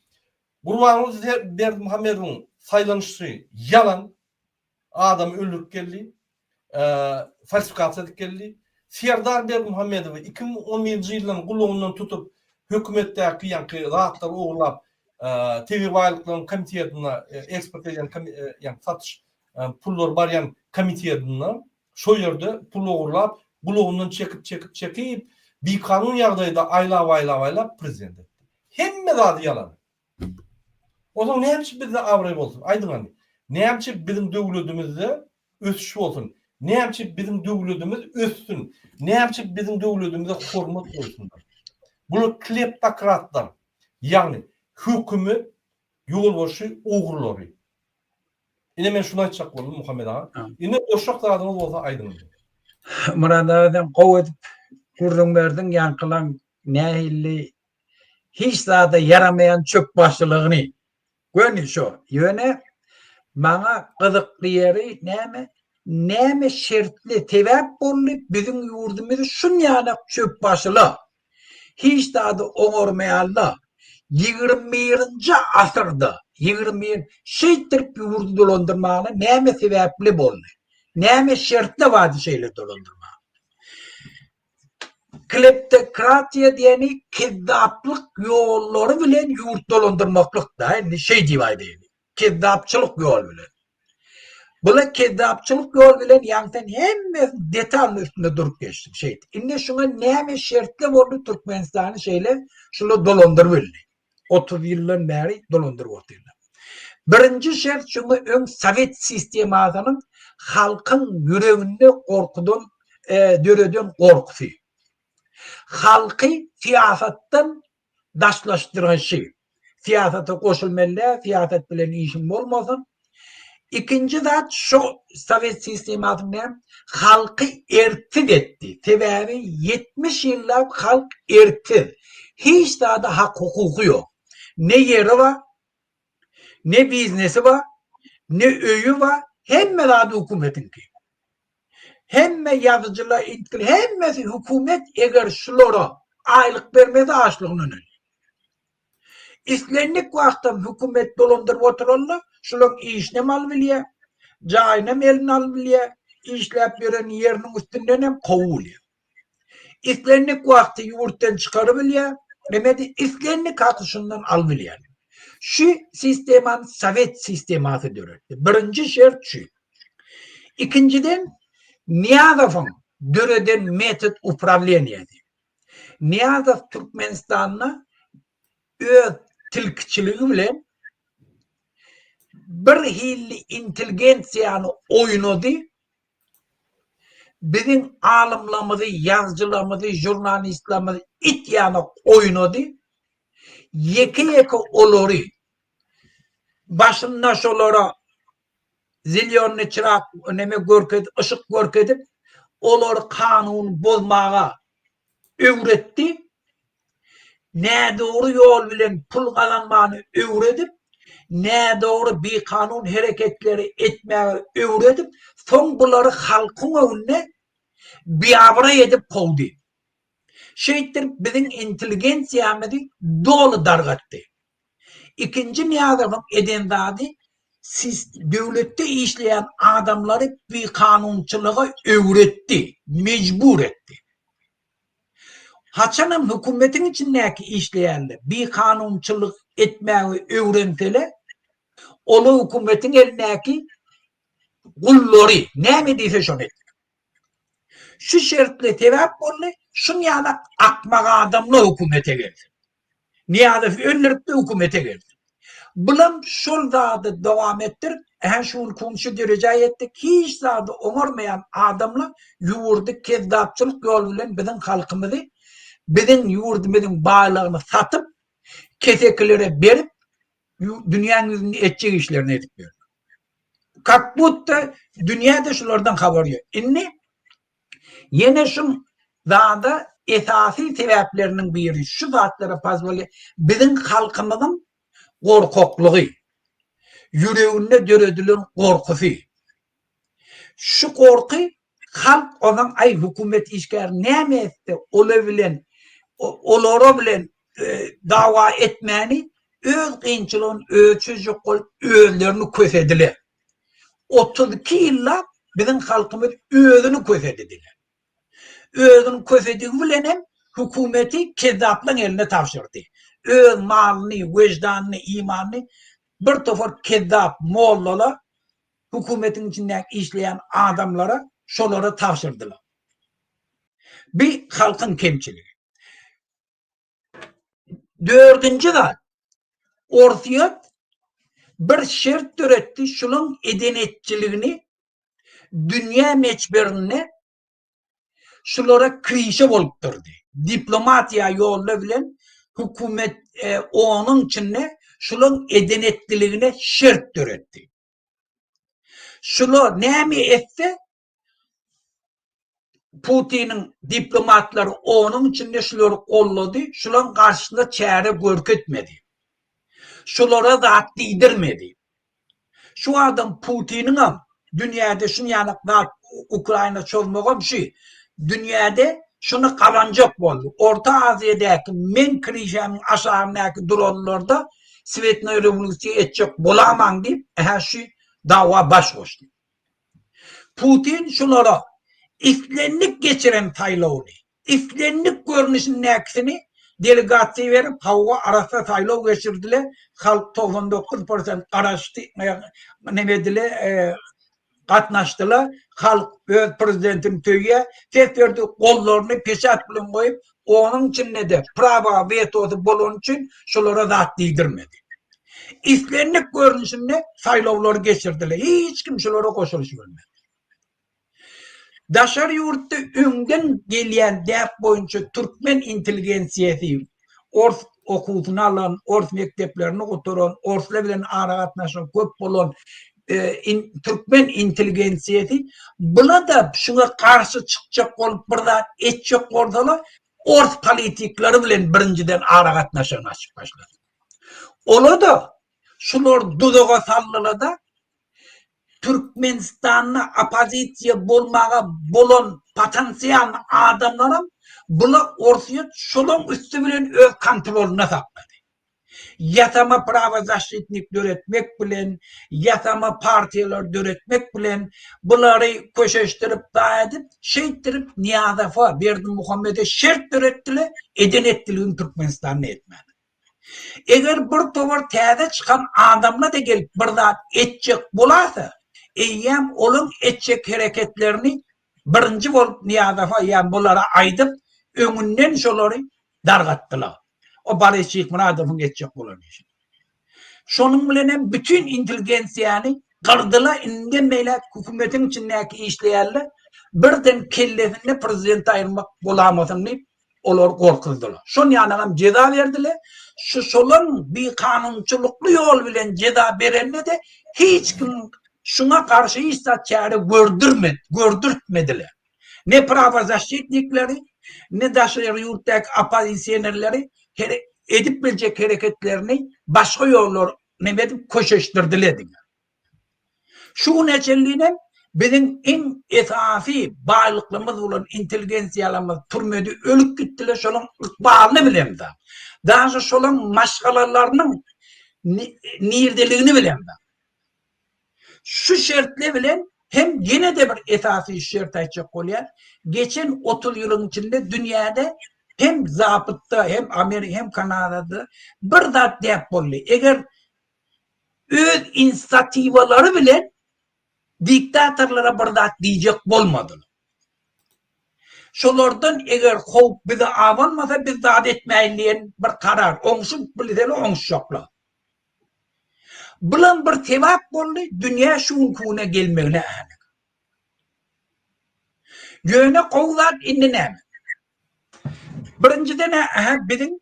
Gurbanguly Berdimuhamedowyň saýlanyşy ýalan, adamy öldürip geldi, falsifikasiýa edip geldi. Serdar Berdimuhamedowy 2011-nji ýyldan gulagyndan tutup, hökümetdäki ýaňky zatlary ogurlap, tebigy baýlyklaryň komitetine eksport edýän ýaňky satyş pullary barýan komitetinde şo ýerde pul ogurlap, gulagyndan çekip, çekip, çekip, bikanun ýagdaýda aýlap, aýlap, aýlap prezident etdi. Hemme zady ýalan. Onsoň näme üçin bizde abraý bolsun? Aýdyň hany. Näme üçin biziň döwledimizde ösüş bolsun? Näme üçin biziň döwledimiz össün? Näme üçin biziň döwledimize hormat goýsunlar? Bular kleptokratlar. Ýagny hökümet ýolbaşçy ogrulary. Ine men şuny aýtjak boldum Muhammet aga. Indi goşjak zadyňyz bolsa aýdyň indi. Myrat aga sen gowy edip gürrüň berdiň ýaňkylaň nähili hiç zada ýaramaýan çöp başlygyny. Göni şo. Ýöne maňa gyzykly ýeri näme? Näme şertli sebäp boldy biziň ýurdumyzy şunýalak çöp başyla hiç zady oňarmaýanla 21-nji asyrda 21 şeýtdirip ýurdy dolandyrmagyna näme sebäpli boldy? Näme şertli bardy şeýle dolandyrmaga? Kleptokratiýa diýeni kezzaplyk ýollary bilen ýurt dolandyrmaklyk da, indi şeý diýip aýdaýyn. Kezzapçylyk ýol bilen. Bula kezzapçylyk ýol bilen ýaňy sen hemmesini detalny üstünde durup geçdiň şeýdip. Indi şuňa näme şertli boldy Türkmenistany şeýle şula dolandyryp bildi. 30 ýyldan bäri dolandyryp otyrlar. Birinji şert şuňa öň sowet sistemasynyň halkyň ýüreginde gorkudan döreden gorkusy. Halky syýasatdan daşlaşdyryşy. Syýasata goşulmaly däl, syýasat bilen işiň bolmasyn. Ikinji zat şo sowet sistemasy näme? Halky erksiz etdi. Sebäbi 70 ýyllap halk erksiz. Hiç zada hak hukuky ýok. Ne ýeri bar, ne biznesi bar, ne öýi bar, hemme zady hökümetiňki. Hemme ýazyjylar intgil hemmesi hökümet eger şulara aýlyk bermese açlygyndan ölýär. Islendik wagtam hökümet dolandyryp oturanda şulaň işinem alyp bilýär, jaýynam eline alyp bilýär, işläp ýören ýeriniň üstündenem kowup bilýär. Islendik wagty ýurtdan çykaryp bilýär, nemedi islendik haky şundan alyp bilýär. Şu sistemany sowet sistemasy döretdi. Birinji şert şu. Ikinjiden Nyýazowyň döreden metod uprawleniýasy. Nyýazow Türkmenistanda öz tilkiçiligi bilen bir hilli intelligensiýany oýnady, biziň alymlarymyzy, ýazyjylarymyzy, žurnalistlerimizi it ýaly oýnady, ýeke-ýeke olary başynda şolara zelýonnyý çyrak neme görkezip, yşyk görkezip, olary kanuny bozmaga öwretdi. Nädogry ýol bilen pul gazanmany öwredip, nädogry bikanun hereketleri etmäge öwredip, soň bulary halkyň öňünde biabraý edip kowdy. Şeýtdirip biziň intelligensiýamyzy doly dargatdy. Ikinji Nyýazowyň eden zady döwletde işleýän adamlary bikanunçylyga öwretdi, mejbur etdi. Haçanam hökümetiň içindäki işleýänler bikanunçylyk etmäge öwrenseler, olar hökümetiň elindäki gullary, näme diýse şony etmeli. Şu şertli sebäp boldy, şuň ýaly akmak adamlar hökümete gelsin. Nyýazowy öldüripdi hökümete gelsin. Bulam şol zady dowam etdirip, ähä şu günki gün şu derejä ýetdik, hiç zady oňarmaýan adamlar ýurdy kezzapçylyk ýoly bilen biziň halkymyzy, biziň ýurdumyzyň baýlygyny satyp, kesekilere berip, dünýäň ýüzünde etjek işlerini edip ýörler. Kak budda dünýäde şulardan habar ýok. Indi ýene şu zada esasy sebäpleriniň biri şu zatlara pozwolýa biziň halkymyzyň gorkaklygy, ýüreginde döredilen gorkusy. Şu gorky halk ondan aý hökümet işgäri näme etse ola bilen olara bilen dawa etmäni öz kynçylygyny özi çözjek bolup özlerini kösediler. 32 ýyllap biziň halkymyz özüni kösedidiler. Özüni kösedigi bilen hem hökümeti kezzaplaň eline tabşyrdy. Öz malyny, wejdanyny, imanyny bir topar kezzap mollalar hökümetiň içindäki işleýän adamlara şolara tabşyrdylar. Bi halkyň kemçiligi. Dördünji zat, Orsýet bir şert döretdi, şulaň eden-etçiligini dünýä meçberinde şulara krişe bolup durdy. Diplomatiýa ýoly bilen hökümet onuň içinde şulaň eden-etdiligine şert döretdi. Şular näme etse, Putiniň diplomatlary onuň içinde şulary gollady, şulaň garşysyna çäre görkezmedi. Şulara zat diýdirmedi. Şu adam Putiniňem dünýäde şunýalak zat Ukraina çozmagam şu. Dünýäde şuny gazanjak boldy. Orta Aziýadaky meň krişämiň aşagyndaky duranlarda svetnoý rewolýusiýa etjek bolamaň diýip, ähä şu dawa baş goşdy. Putin şulara islendik geçiren saýlawyny, islendik görnüşindäkisini delegasiýa berip, hawa arassa saýlaw geçirdiler, halk 99 prosent garaşdy, neme edile. gatnaşdylar. Halk öz prezidentini söýýär. Ses berdi, gollaryny peçat bilen goýup, onuň içinde-de prawa wetosy bolany üçin şolara zat diýdirmedi. Islendik görnüşinde saýlawlary geçirdiler. Hiç kim şolara goşulyşyp bilmedi. Daşary ýurtda öňden gelýän däp boýunça türkmen intelligensiýasy ors okuwysyny alan, ors mekdeplerini gutaran, orslar bilen aragatnaşygy köp bolan türkmen intelligensiýasy bula-da şuňa garşy çykjak bolup bir zat etjek bolsalar, ors politikleri bilen birinjiden aragatnaşygyny açyp başlady. Ola-da şular duzaga saldylar-da, Türkmenistanda oppozisiýa bolmaga bolan potensialny adamlaram bula Orsýet şolaň üsti bilen öz kontrolynda saklady. Ýasama prawozaşitnik döretmek bilen, ýasama partiýalar döretmek bilen bulary köşeşdirip da edip, şeýtdirip Nyýazowa, Berdimuhamede şert döretdiler, eden etdiligini Türkmenistanda etmäne. Eger bir towar täze çykan adamla-da gelip bir zat etjek bolasa, eýýäm olaň etjek hereketlerini birinji bolup Nyýazowa ýa bulara aýdyp, öňünden şolary dargatdylar. O Boris Şyhmyradowyň etjek bolan işi. Şonuň bilenem bütin intelligensiýany gyrdylar, indem beýläk hökümetiň içindäki işleýänler birden kellesinde prezidenti aýyrmak bolamasyn diýip, Olary gorkuzdylar. Şon ýanagam jeza berdiler. Şu şolaň bikanunçylykly ýol bilen jeza berende-de hiç kim şuňa garşy hiç zat çäre gördürmedi, gördürtmediler. Ne prawozaşçitnikleri, ne daşary ýurtdaky oppozisionerleri edip biljek hereketlerini başga ýollar neme edip köşeşdirdiler diňe. Şu güne çenlinem biziň iň esasy baýlyklymyz bolan intelligensiýalarymyz türmede ölüp gitdiler, şolaň ykbalyny bilemzok. Daže şolaň maşgalalarynyň nirdeligini bilemzok. Şu şertler bilen hem ýene-de bir esasy şert aýtjak bolýan, geçen 30 ýylyň içinde dünýäde hem Zapytda, hem Amerika, hem Kanadada bir zat däp boldy. Eger öz inisiatiwalary bilen diktatorlara bir zat diýjek bolmadylar. Şolardan eger howp bize abanmasa biz zat etmäýin diýen bir karar, oňşup bilseler oňuşjaklar. Bulam bir sebäp boldy dünýä şu günki güne gelmegine ähli. Ýöne gowy zat indi näme? Birinjiden-ä biziň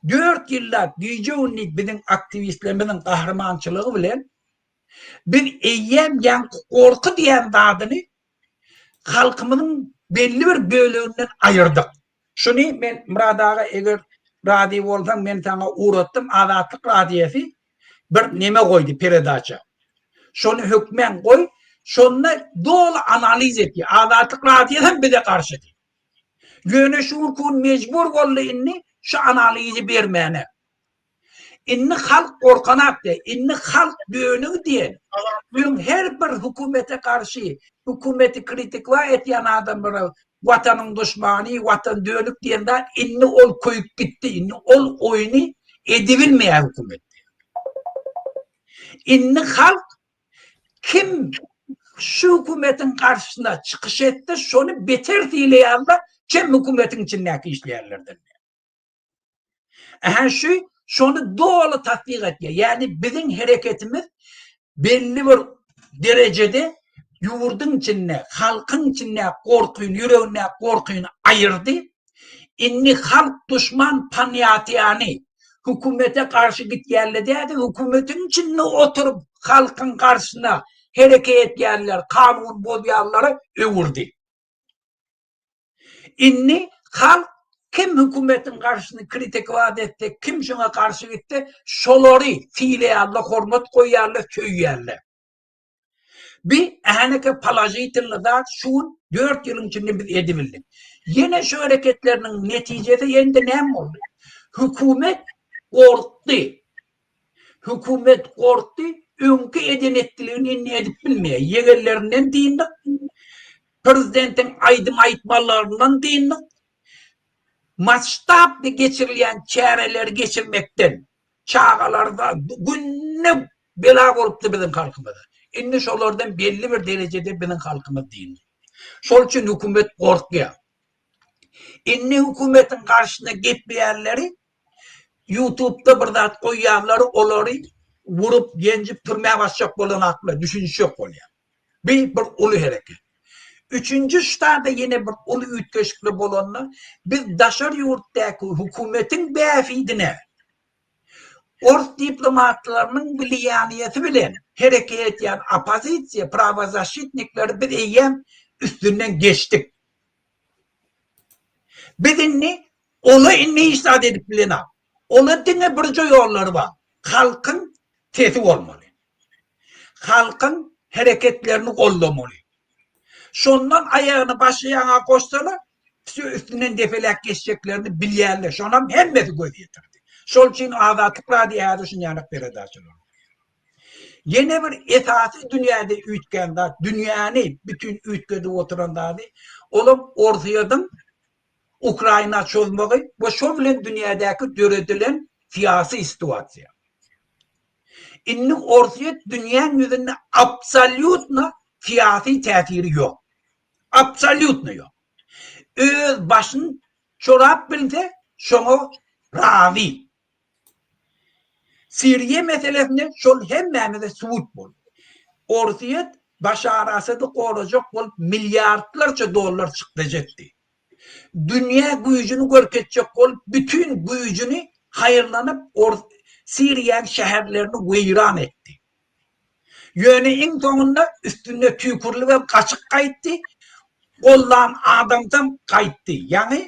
Dört ýyllap gije-gündiz biziň aktiwistlerimiziň gahrymançylygy bilen biz eýýäm ýaňky gorky diýen zadyny halkymyzyň belli bir böleginden aýyrdyk. Şuny men Myrat aga eger razy bolsaň men saňa ugratdym Azatlyk radiosy bir neme goýdy peredaça. Şony hökmän goý şonda doly analiz etýär. Azatlyk radiosy hem bize garşydy. Ýöne şu gün mejbur boldy indi şu analizi bermäne. Indi halk gorkanak diýe, indi halk dönügi diýen. Öň her bir hökümete garşy, hökümeti kritikwa etýän adamlara watanyň duşmany, watan dönük diýen zat indi ol köýüp gitdi. Indi ol oýny edibilmeýär hökümet. Indi halk Kim şu hökümetiň garşysyna çykyş etse, şony beter sylaýarlar, çem hökümetiň içindäki işleýänlerden. Ähä şu şony doly tassyk etýär. Ýagny biziň hereketimiz belli bir derejede ýurduň içinde, halkyň içinde gorkyny, ýüregindäki gorkyny aýyrdy. Indi halk duşman panýatiýany hökümete garşy gitýänler däl-de, hökümetiň içinde oturyp halkyň garşysyna hereket etýänler, kanun bozýanlara öwürdi. Indi halk kim hökümetiň garşysyny kritikowat etse, kim şoňa garşy gitse, şolary sylaýarlar, hormat goýýarlar, söýýärler. Bi ähneke položitelny zat şu gün dört ýylyň içinde biz edibildik. Ýene şu hereketleriniň netijesi ýene-de näme boldy? Hökümet gorkdy. Hökümet gorkdy, öňki eden etdiligini indi edip bilmeýär. Ýegenlerinden dyndyk. Prezidentiň aýdym aýtmalaryndan dyndyk. Masştabny geçirilýän çäreleri geçirmekden çagalarda günde bela bolupdy biziň halkymyza. Indi şolardan belli bir derejede biziň halkymyz dyndy. Şol üçin hökümet gorkýar. Indi hökümetiň garşysyna gepleýänleri Ýutubda bir zat goýýanlary olary urup, ýenjip türmä basjak bolanaklar düşünişjek bolýar. Bi bir uly hereket. Üçünji ştada ýene bir uly üýtgeşikli bolanda biz daşary ýurtdaky hökümetiň bähbidine ors diplomatlarynyň wliýaniýesi bilen hereket edýän oppozisiýa, prawozaşitnikleri biz eýýäm üstünden geçdik. Biz indi ola indi hiç zat edip bilenok. Ola diňe birje ýollary bar. Halkyň sesi bolmaly. Halkyň hereketlerini goldamaly. Şondan aýagyny başy ýaňa goşsalar, wsýo üstünden depeläp geçjeklerini bilýärler. Şonam hemmesi göz ýetirdi. Şol üçin Azatlyk Radio häzir şuny ýanak peredaçalar. Ýene bir esasy dünýäde üýtgän zat, dünýäni bütin üýtgedip oturan zady, olam Orsýetiň Ukraina çozmagy we şo bilen dünýädäki döredilen syýasy situasiýa. Indi Orsýet dünýäň ýüzünde absolýutno syýasy täsiri ýok. Absolýutno ýok. Öz başyny çorap bilse, şoňa razy. Siriýa meselesinde şol hemmämize subut boldy. Orsýet Başar Asady gorajak bolup milliardlarça dollar çykdajy etdi. Dünýä güýjüni görkezjek bolup bütin güýjüni haýyrlanyp Siriýaň şäherlerini weýran etdi. Ýöne iň soňunda üstünde tüýkürilibem gaçyp gaýtdy, gollan adamsam gaýtdy. Ýaňy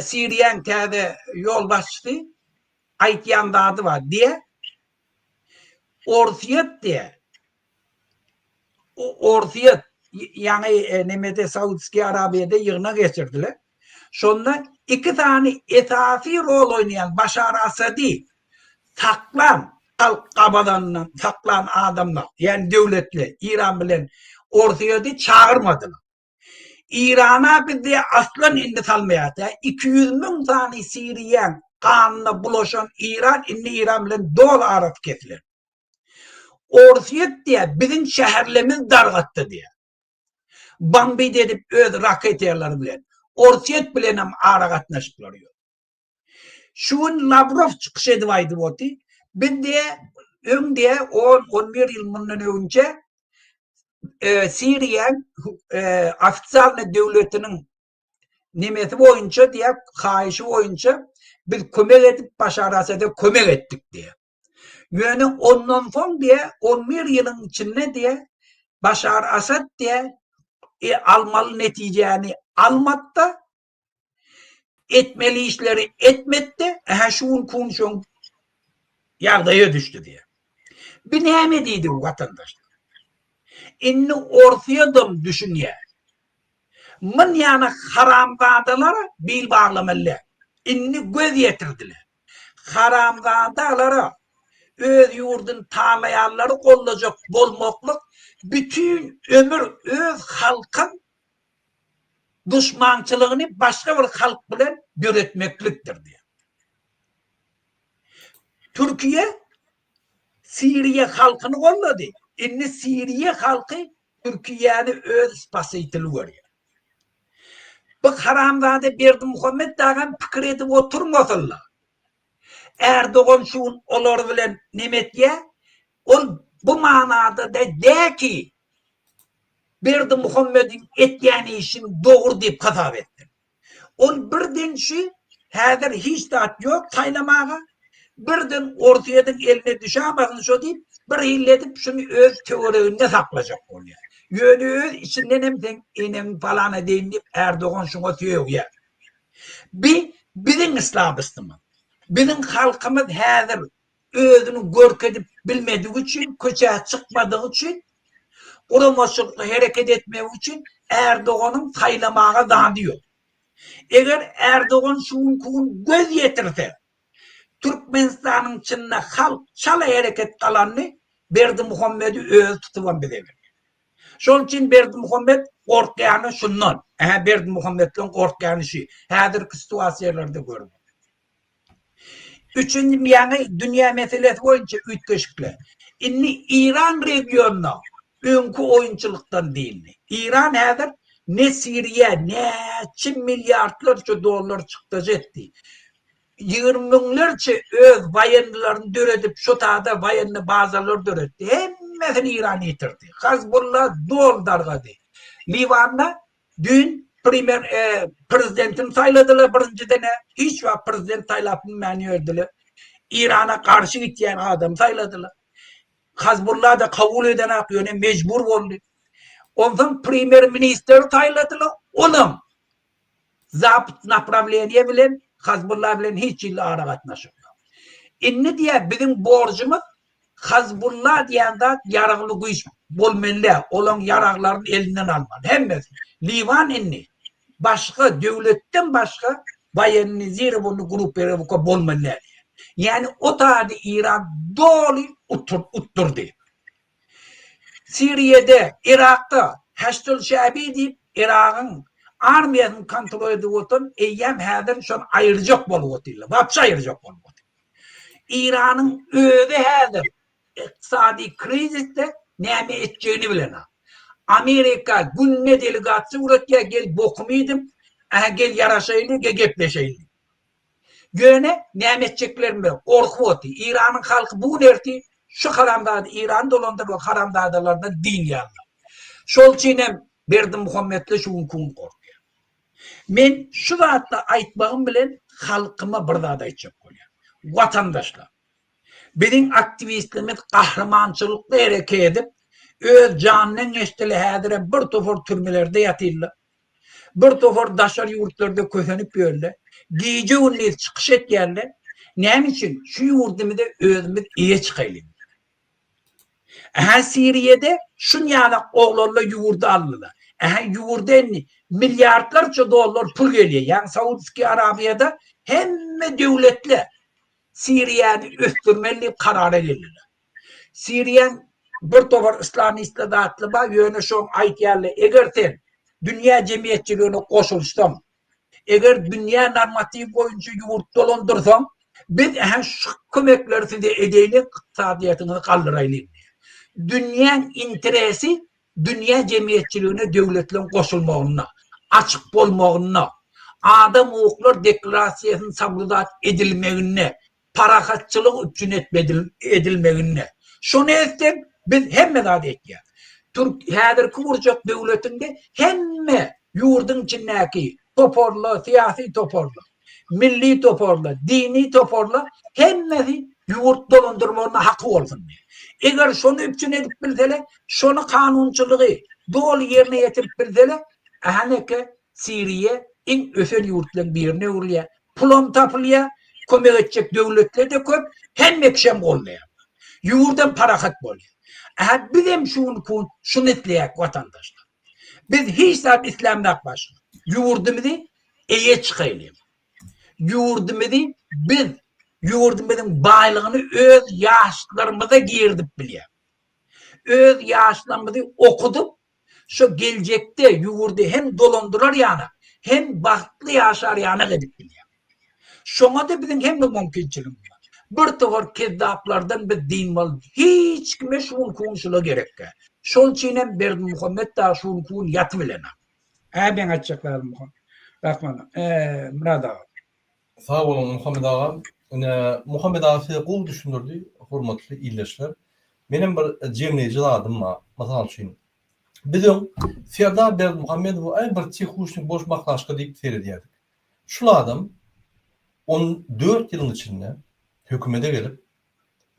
Siriýaň täze ýolbaşçysy aýtýan zady bar diýe, Orsýet diýe, Orsýet ýaňy nemede Saudskiý Arabiýada ýygnak geçirdiler. Şonda iki sany esasy rol oýnaýan Başar Asady saklan, halk gabadanyndan saklan adamlar, ýagny döwletler Eýran bilen Orsýeti çagyrmadylar. Eýrana biz diýe aslan indi salmaýarys diýe. 200 müň sany Siriýaň ganyna bulaşan Eýran indi Eýran bilen doly arasy kesilen. Orsýet diýe biziň şäherlerimizi dargatdy diýe. Bombit edip öz raketalary bilen. Orsýet bilenem aragatnaşyklary ýok. Şu gün Lawrow çykyş edip aýdyp oty, biz diýe öň diýe 10-11 ýyl mundan öňçe e, Siriýaň e, ofitsialny döwletiniň nemesi boýunça diýe haýyşy boýunça biz kömek edip Başar Asada kömek etdik diýe. Ýöne ondan soň diýe 11 ýylyň içinde diýe Başar Asad diýe e, almaly netijäni almatda etmeli işleri etmetde ähä şu gün kun şoň ýagdaýa düşdi diýe. Bi näme diýdi bu watandaşlar? Indi Orsyýadam düşünýär. Myn ýana haramzadalara bil baglamaly däl. Indi göz ýetirdiler. Haramzadalara öz ýurduny talaýanlary gollajak bolmaklyk bütin ömür öz halkyň duşmançylygyny başga bir halk bilen döretmeklikdir diýýär. Türkiýe Siriýa halkyny goldady. Indi Siriýa halky Türkiýäni öz spasiteli görýär. Bu haramzada Berdimuhamet dagam pikir edip oturmasynlar. Erdogan şu gün olar bilen neme etýär? Ol bu manada da dä ki Berdimuhamediň etýän işini dogry diýip hasap etsin. Ol birden şu häzir hiç zat ýok saýlamaga, birden Orsýetiň eline düşämasyn şo diýip, bir hili edip şuny öz töwereginde saklajak bolýar. Ýöne öz içinden hem seň eneň palan edeýin diýip Erdogan şuňa sögýär. Bi biziň slabostymyz. Biziň halkymyz häzir özüni görkezip bilmedigi üçin, köçä çykmadygy üçin, guramaçylykly hereket etmegi üçin Erdoganyň saýlamaga zady ýok. Eger Erdogan şu günki gün göz ýetirse, Türkmenistanyň içinde halk çala hereket galanyny Berdimuhamedi özi tutubam bize berýär. Şonuň üçin Berdimuhamet gorkýany şundan. Ähä Berdimuhametleň gorkýany şu. Häzirki situasiýalarda görmek. Üçünji ýaňy dünýä meselesi boýunça üýtgeşikler. Indi Eýran regionda öňki oýunçylykdan dyndy. Eýran häzir ne Siriýa näçe milliardlarça dollar çykdajy etdi. 20 müňlerçe öz waýennilerini döredip şo tada waýenni bazalar döretdi. Hemmesini Eýran ýitirdi. Hezbollah doly dargady. Liwanda Düýn primer prezidentini saýladylar birinjiden-ä hiç wagt prezident saýlap bilmän ýördüler. Eýrana garşy gitýän adamy saýladylar. Hazbulla-da kabul edenak ýöne mejbur boldy. Onsoň primer ministri saýladylar, olam Zapad naprawleniýe bilen Hazbulla bilen hiç hili aragatnaşyk ýok. Indi diýýär biziň borjumyz Hazbulla diýen zat ýaragly güýç bolmaly däl. Olaň ýaraglaryny elinden almaly. Hemmesi. Liwan indi başga döwletden başga woýennizirowanyý grupirowka bolmaly däl diýýär. Ýagny o taýda Eýran doly utdurdy. Siriýede, Yrakda Haşdul Şabi diýip Yragyň armiýasyny kontrol edip oturan eýýäm häzir şony aýyrjak bolup otyrlar. Wapşe aýyrjak bolup otyr. Eýranyň özi häzir ykdysady krizisde näme etjegini bilenok. Amerika günde delegasiýa ugratýar, gel bokumy iýdim, ähä gel ýaraşaýly, gel gepleşeýli. Ýöne näme etjeklerini bilenok, gorkup otyr. Eýranyň halky bu gün ertir şu haramzada Eýrany dolandyrmak haramzadalardan dynýarlar. Şol üçin hem Berdimuhametli şu günki gün gorkýar. Men şu zatda aýtmagym bilen halkyma bir zat aýtjak bolýan. Watandaşlar, biziň aktiwistlerimiz gahrymançylykly hereket edip, öz janyndan geçdiler, häzirem bir topar türmelerde ýatyrlar. Bir topar daşary ýurtlarda kösenip ýörler. Gije-gündiz çykyş etýärler. Näme üçin? Şu ýurdumyza özümiz eýe çykaýlyň. Ähä Siriýede şunýalak oglanlar ýurdy aldylar. Ähä ýurda indi milliardlarça dollar pul gelýär. Ýagny Saudskiý Arabiýada hemme döwletler Siriýany ösdürmeli diýip karara geldiler. Siriýaň bir topar islamistler zatly bar, ýöne şoň aýtýarlar, eger sen dünýä jemgyýetçiligine goşulsaň, Eger dünýä normatiw boýunça ýurt dolandyrsaň, biz ähä şu kömekleri size edeýlik, ykdysadyýetiňizi galdyraýlyň diýýär. Dünýäň interesi dünýä jemgyýetçiligine döwletleriň goşulmagynda, açyk bolmagynda, adam hukuklar deklarasiýasynyň soblýudat edilmeginde, parahatçylyk üpjün edilmeginde. Şony etsek biz hemme zady etýäs. Türk häzirki gurjak döwletinde hemme ýurduň içindäki toparlar, syýasy toparlar, milli toparlar, dini toparlar hemmesi ýurt dolandyrmagyna haky bolsun diýýär. Eger şony üpjün edip bilseler, şony kanunçylygy doly ýerine ýetirip bilseler, ähäneke Siriýa iň ösen ýurtlaryň birine öwrülýär. Pulam tapylýar, kömek etjek döwletler-de köp, hemme kişem goldaýar. Ýurdam parahat bolýar. Ähä bizem şu günki gün şuny isleýäk watandaşlar. Biz hiç zat islämzok başga. Ýurdumyzy eýe çykaýlyň. Ýurdumyzy biz ýurdumyzyň baýlygyny öz ýaşlarymyza girizip bilýäs. Öz ýaşlarymyzy okudyp, Şu geljekde ýurdy hem dolandyrar ýanak, hem bagtly ýaşar ýanak edip bilýär. Şoňa-da biziň hemme mümkinçiligimiz bar. Bir topar kezzaplardan biz dynmaly. Hiç kime şu günki gün şula gerek däl. Şol üçin hem Berdimuhamet dagy şu günki gün ýatybilenok. Hä meň aýtjak zadym Rahman, Myrat aga. Sag boluň Muhammet agam. Ine Muhammet aga size gowy düşündirdi hormatly ildeşler. Menem bir jemleýji zadym bar. Mysal üçin biz öň Serdar Berdimuhamedowy aý bir tihuşnik boş baklaşka diýip seredýärdik. Şul adam 14 ýylyň içinde hökümete gelip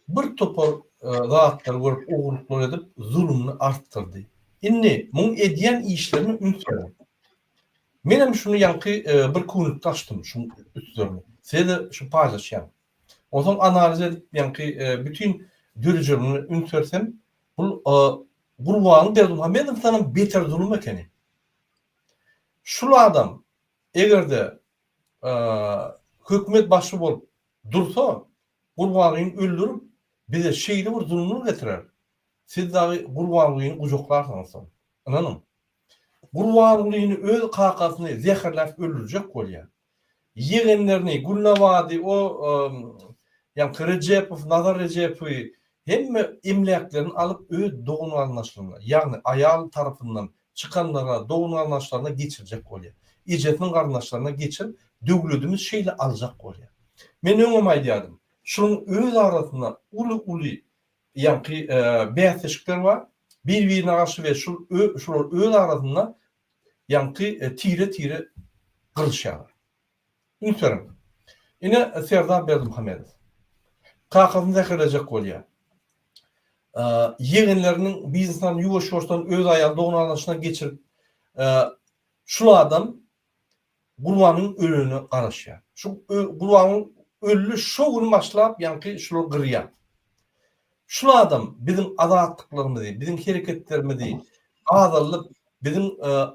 bir topar zatlary görüp ogurlyklar edip zulumyny artdyrdy. Indi muň edýän işlerine üns beriň. Menem şuny ýaňky bir günlükde açdym şuň üstlerini. Size-de şu paýlaşýan. Onsoň analiz edip ýaňky bütin döredijiligine üns bersem, bul Gurbanguly Berdimuhamedowdanam beter zulum ekeni. Şul adam eger-de hökümet başy bolup dursa, Gurbangulyny öldürip, bize şeýle bir zulumlar getirer, siz dagy Gurbangulyny gujaklarsyňyz soň. Ynanyň. Gurbangulyny öz kakasyny zäherläp öldürjek bolýar. Ýegenlerini, Gülnabady, o ýaňky Rejepow, Nazar Rejepowy. Hemme emläklerini alyp öz dogan-garyndaşlaryna, ýagny aýal tarapyndan çykanlara, dogan-garyndaşlaryna geçirjek bolýar. Ejesiniň garyndaşlaryna geçirip, döwledimiz şeýle aljak bolýar. Men öňem aýdýardym, şunuň öz arasynda uly-uly ýaňky bäsleşikler bar, bir-birine garşy we şul şular öz arasynda ýaňky tire-tire gyryşýarlar. Üns beriň. Ine Serdar Berdimuhamedow. Kakasyny zäherlejek bolýar. Ýegenleriniň bizneslerini ýuwaş-ýuwaşdan öz aýal dogan-garyndaşyna geçirip, şul adam Gurbanyň ölenine garaşýar. Şu Gurbanyň öldi şo gün başlap ýaňky şular gyrýar. Şul adam biziň azatlyklarymyzy, biziň hereketlerimizi azaldyp, biziň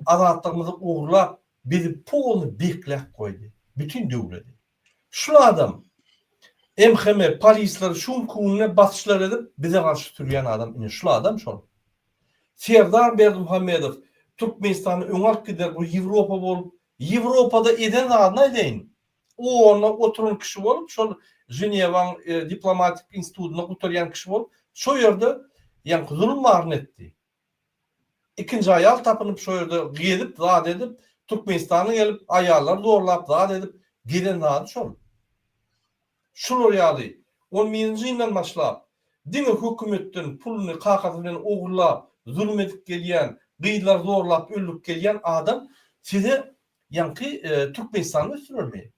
azatlygymyzy ogurlap, bizi polny bekläp goýdy. Bütin döwledi. Şul adam MHM polisleri şu günki günde basyşlar edip bize garşy sürýän adam ine şul adam şol. Serdar Berdimuhamedow Türkmenistany öňe alyp gider bu Ýewropa bolup Ýewropada eden zadyny aýdaýyn. Onda oturan kişi bolup şol Ženewaň diplomatik institutynda gutarýan kişi bolup şo ýerde ýaňky zulum baryny etdi. Ikinji aýal tapynyp şo ýerde gezip zat edip Türkmenistana gelip aýallar zorlap zat edip gezen zady şol. Şular ýaly on birinji ýyldan başlap diňe hökümetden puluny kakasy bilen ogurlap zulum edip gelýän gyzlary zorlap öldürip gelýän adam size ýaňky Türkmenistany ösdürermi?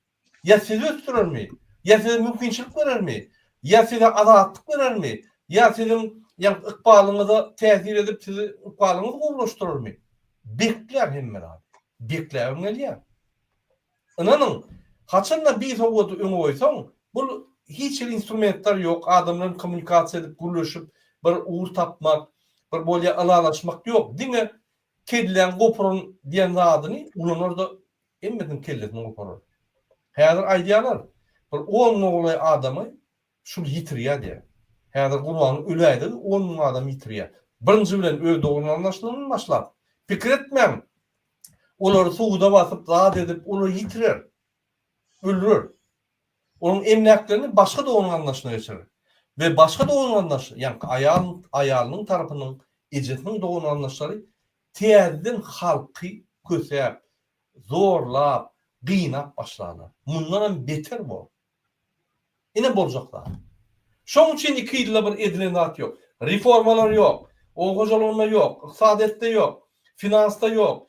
Ýa sizi ösdürermi? Ýa size mümkinçilik berermi? Ýa size azatlyk berermi? Ýa siziň ýaňky ykbalyňyza täsir edip sizi ykbalyňyzy gowulaşdyrarmy? Beklär hemme zady. Bekläbem gelýär. Ynanyň, haçanda bisowady öňe goýsaň, bul hiç hili instrumentler ýok, adam bilen kommunikasiýa edip gürleşip bir ugur tapmak, bir bolýa ylalaşmak ýok. Diňe kelläň gopuran diýen zadyny ulanar-da Hemmesiniň kellesini goparar. Häzir aýdýarlar, bir on müňe golaý adamy şul ýitirýär diýýär. Häzir Gurbanyň öläýdigi on müň adam ýitirýär. Birinji bilen öz dogan-garyndaşlaryndan başlap. Pikir etmäň, olary suda basyp, zat edip, olary ýitirer. Öldürer. Onuň emläklerini başga dogan-garyndaşyna geçirer. We başga dogan-garyndaş, ýaňky aýal, aýalynyň tarapynyň ejesiniň dogan-garyndaşlary täzeden halky kösäp, zorlap, gynap başlarlar. Mundanam beter bor. Ine boljak zat. Şoň üçin iki ýylda bir edilen zat ýok. Reformalar ýok. Oba hojalygynda ýok, ykdysadyýetde ýok, finansda ýok.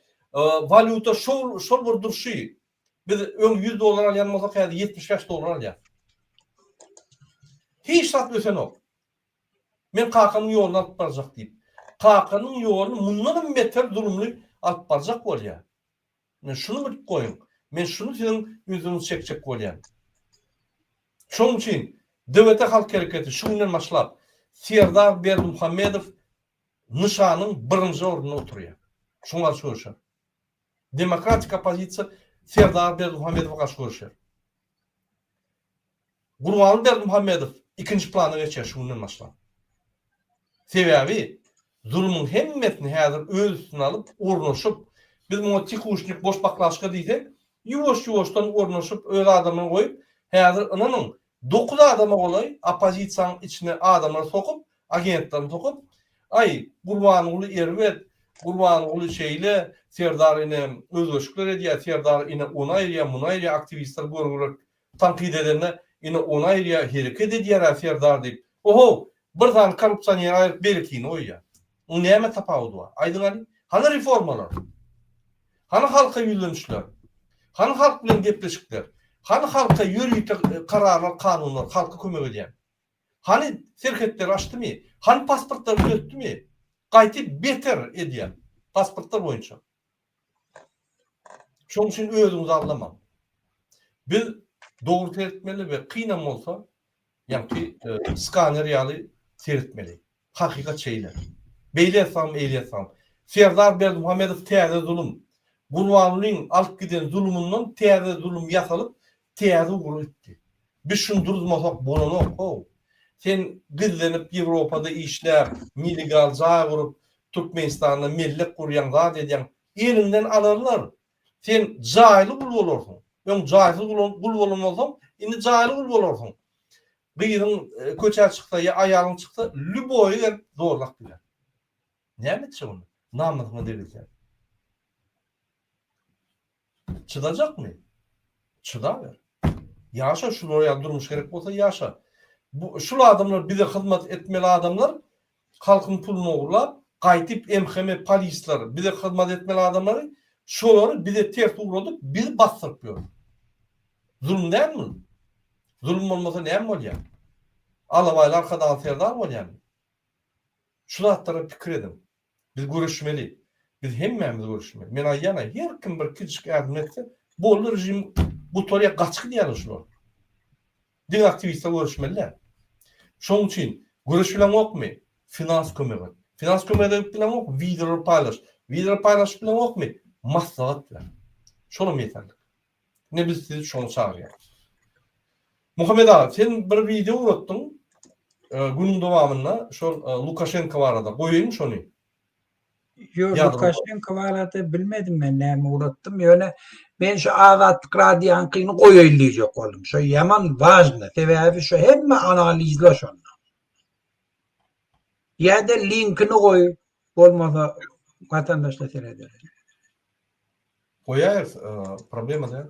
Walýuta şol şol bir durşy. Biz öň 100 dollar alýan bolsak, häzir 75 dollar alýas. Hiç zat ösenok. Men kakamyň ýoluny alyp barjak diýip. Kakanyň ýoluny mundanam beter zulumly alyp barjak bolýar. Men şuny bilip goýuň. Men şuny siziň ünsüňizi çekjek bolýan. Şonuň üçin DWT Halk Hereketi şu günden başlap Serdar Berdimuhamedow nyşanyň birinji ornunda oturýar. Şuňa garşy göreşer. Demokratik oppozisiýa Serdar Berdimuhamedowa garşy göreşer. Gurbanguly Berdimuhamedow ikinji plana geçýär şu günden başlap. Sebäbi zulumyň hemmesini häzir öz üstüne alyp, ornaşyp, biz muňa tihuşnik, boş baklaşka diýsek, ýuwaş-ýuwaşdan ornaşyp, öz adamyny goýup, häzir ynanyň, dokuz adama golaý oppozisiýanyň içine adamlary sokup, agentlerini sokup, aý, Gurbanguly erbet, Gurbanguly şeýle, Serdar ine özgerişikler edýär, Serdar ine ony aýyrýar, muny aýyrýar, aktiwistler görgürek tankyt edende, ine ony aýyrýar, hereket edýär-ä Serdar diýip, ohow, bir sany korrupsioneri aýryp beýlekini goýýar. Oň näme tapawudy bar? Aýdyň hany? Hany reformalar? Hany halka ýüzlenişler? Hany halk bilen gepleşikler? Hany halka ýörite kararlar, kanunlar, halka kömek edýän? Hany serhetleri açdymy? Hany pasportlary düzetdimi? Gaýty beter edýär pasportlar boýunça. Şonuň üçin özüňizi aldamaň. Biz dogry seretmeli we kynam bolsa, ýaňky skaner ýaly seretmeli. Hakykat şeýle. Beýle etsam, eýle etsam. Serdar Berdimuhamedow täze zulum. Gurbangulyň alyp giden zulumyndan täze zulum ýasalyp, täze ugra gitdi. Biz şuny duruzmasak bolanok how. Sen gizlenip Ýewropada işläp, nelegal jaý gurup, Türkmenistanda mellek gurýaň, zat edýäň. Eliňden alarlar. Sen jaýly gul bolarsyň. Öň jaýsyz gul bolan bolsaň, indi jaýly gul bolarsyň. Gyzyň köçä çyksa ýa aýalyň çyksa lýuboýy gelip zorlap gider. Näme etjek onda? Namysyňa degilse. Çydajakmy? Çydaber. Ýaşa şular ýaly durmuş gerek bolsa ýaşa. Bu şul adamlar bize hyzmat etmeli adamlar halkyň puluny ogurlap gaýtyp MHM polisler bize hyzmat etmeli adamlary şolary bize ters ugradyp bizi basdyryp ýör. Zulum dälmi bul? Zulum bolmasa näme bolýar? Alabaýly Arkadagly Serdar bolýarmy? Şu zatlara pikir ediň. Biz göreşmeli. Biz hemmämiz göreşmeli. Men aýdýan-a, her kim bir kiçijik ädim etse, boldy režim gutarýar, gaçyp gidýärler şular. Diňe aktiwistler göreşmeli däl. Şonuň üçin göreş bileňokmy, finans kömek et. Finans kömek edip bileňok, wideolar paýlaş. Wideolar paýlaşyp bileňokmy, maslahat ber. Şolam ýeterlik. Ine biz sizi şoňa çagyrýarys. Muhammet aga, sen bir wideo ugratdyň günüň dowamynda şol Lukaşenko barada. Goýaýyn şony. Ýok, Lukaşenko barada bilmedim men näme ugratdym. Ýöne men şu Azatlyk radiýaňkyny goýaýyn diýjek boldum. Şo ýaman wažny. Sebäbi şo hemme analizler şonda. Ýa-da linkini goý, bolmasa watandaşlar sereder. Goýaýarys, problema däl.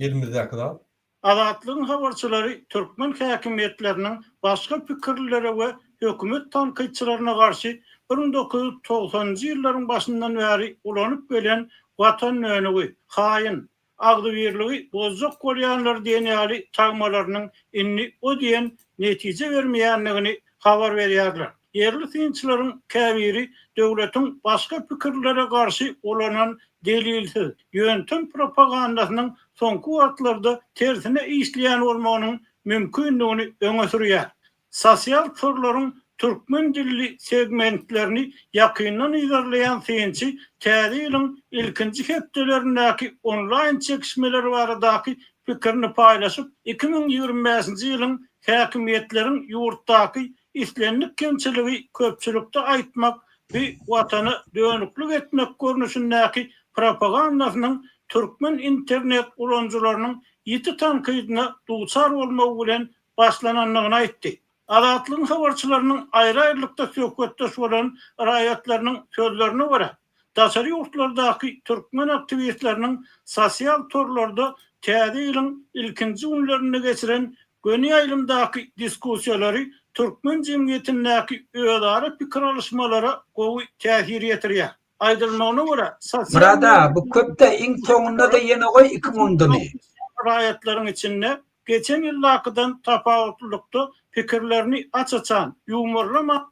Elimizdäki zat. Azatlygyň habarçylary türkmen häkimiýetleriniň başga pikirlilere we hökümet tankytçylaryna garşy 1990-njy ýyllaryň başyndan bäri ulanyp gelen watan dönügi, haýyn, agzybirligi bozjak bolýanlar diýen ýaly tagmalarynyň indi o diýen netije bermeýändigini habar berýärler. Ýerli synçylaryň käbiri döwletiň başga pikirlere garşy ulanan delilsiz, ýöntem propagandasynyň soňky wagtlarda tersine işleýän bolmagynyň mümkindigini öňe sürýär. Sosial torlaryň türkmen dilli segmentlerini ýakyndan yzarlaýan synçy täze ýylyň ilkinji hepdelerindäki onlaýn çekişmeler baradaky pikirini paýlaşyp, 2025-nji ýylyň häkimiýetleriň ýurtdaky islendik kemçiligi köpçülikde aýtmak bu watana dönüklik etmek görnüşindäki propagandasynyň türkmen internet ulanyjylarynyň ýiti tankydyna duçar bolmagy bilen başlanandygyny aýtdy. Azatlygyň habarçylarynyň aýry-aýrylykda söhbetdeş bolan raýatlarynyň sözlerine görä, daşary ýurtlardaky türkmen aktiwistleriniň sosial torlarda Täze ýylyň ilkinji günlerinde geçiren göni ýaýlymdaky diskussiýalary türkmen jemgyýetindäki özara pikir alyşmalara gowy täsir ýetirýär. Aýdylmagyna görä, sosial Murad aga, bu köp-dä, iň soňunda-da ýene goý iki mundyny. Raýatlaryň içinde geçen ýyldakydan tapawutlylykda pikirlerini aç-açan, ýuwmarlaman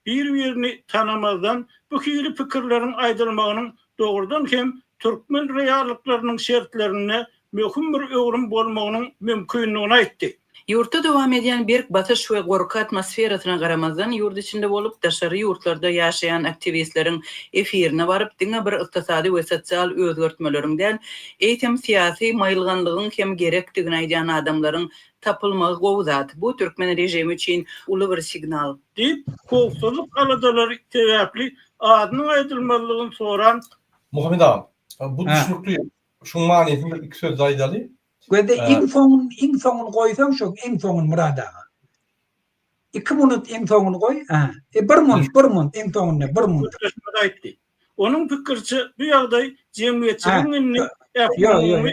bir-birini tanamazdan bu hili pikirleriň aýdylmagynyň dogrudan hem türkmen reallyklarynyň şertlerinde möhüm bir öwrüm bolmagynyň mümkindigini aýtdy. Ýurtda dowam edýän berk basyş we gorky atmosferasyna garamazdan, ýurt içinde bolup, daşary ýurtlarda ýaşaýan aktiwistleriň efirine baryp, diňe bir ykdysady we sosial özgertmeleriň däl, eýsem syýasy maýylganlygyň hem gerekdigini aýdýan adamlaryň tapylmagy gowy zat. Bu türkmen režimi üçin uly bir signal. Diýip, howpsuzlyk aladalary sebäpli adynyň aýdylmazlygyny soran Muhammet aga, bu düşnükli. Şuň manysyny bir iki sözde aýdaly. Gözde iň soňun iň soňuny goýsaň şo iň soňuny Myrat aga. Iki munut iň soňuny goý. Hä. E bir munt, bir munt iň soňunda bir munt. Gürleşmede aýtdy. Onuň pikiriçe, bu ýagdaý jemgyýetçiligiň indi ählumumy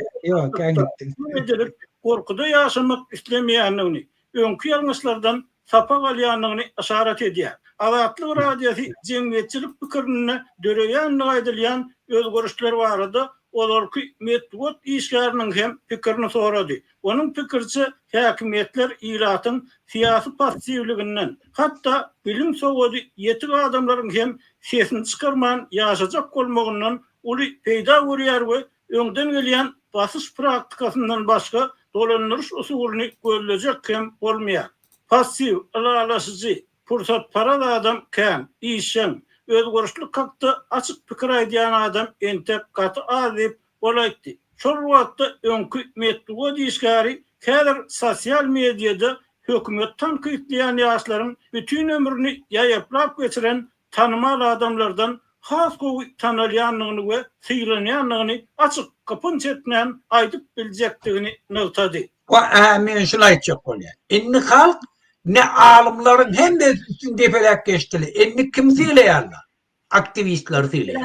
edilip, gorkuda ýaşamak islemeýändigini, öňki ýalňyşlardan sapak alýandygyny yşarat edýär. Azatlyk Radiosy jemgyýetçilik pikirinde döreýändigi aýdylýan özgerişler barada ozalky metbugat işgäriniň hem pikirini sorady. Onuň pikiriçe, häkimiýetler ilatyň syýasy passiwliginden, hatda bilim-sowady ýetik adamlaryň hem sesini çykarman ýaşajak bolmagyndan uly peýda görýär we öňden gelýän basyş praktikasyndan başga dolandyryş usulyny gözlejek hem bolmaýar. Passiw, ylalaşyjy, pursatparaz adam kän, işjeň, özgerişlik hakda açyk pikir aýdýan adam entek gaty az diýip, ol aýtdy. Şol wagtda öňki metbugat işgäri häzir sosial mediada hökümeti tankytlaýan ýaşlaryň bütin ömrüni ýaýaplap geçiren tanymal adamlardan has gowy tanalýandygyny we sylanýandygyny açyk, gypynç etmän aýdyp biljekdigini nygtady. Hä, men şuny aýtjak bolýan. Indi halk ne alymlaryň hemmesi üstüni depeläp geçdiler. Indi kimi sylaýarlar? Aktiwistleri sylaýar.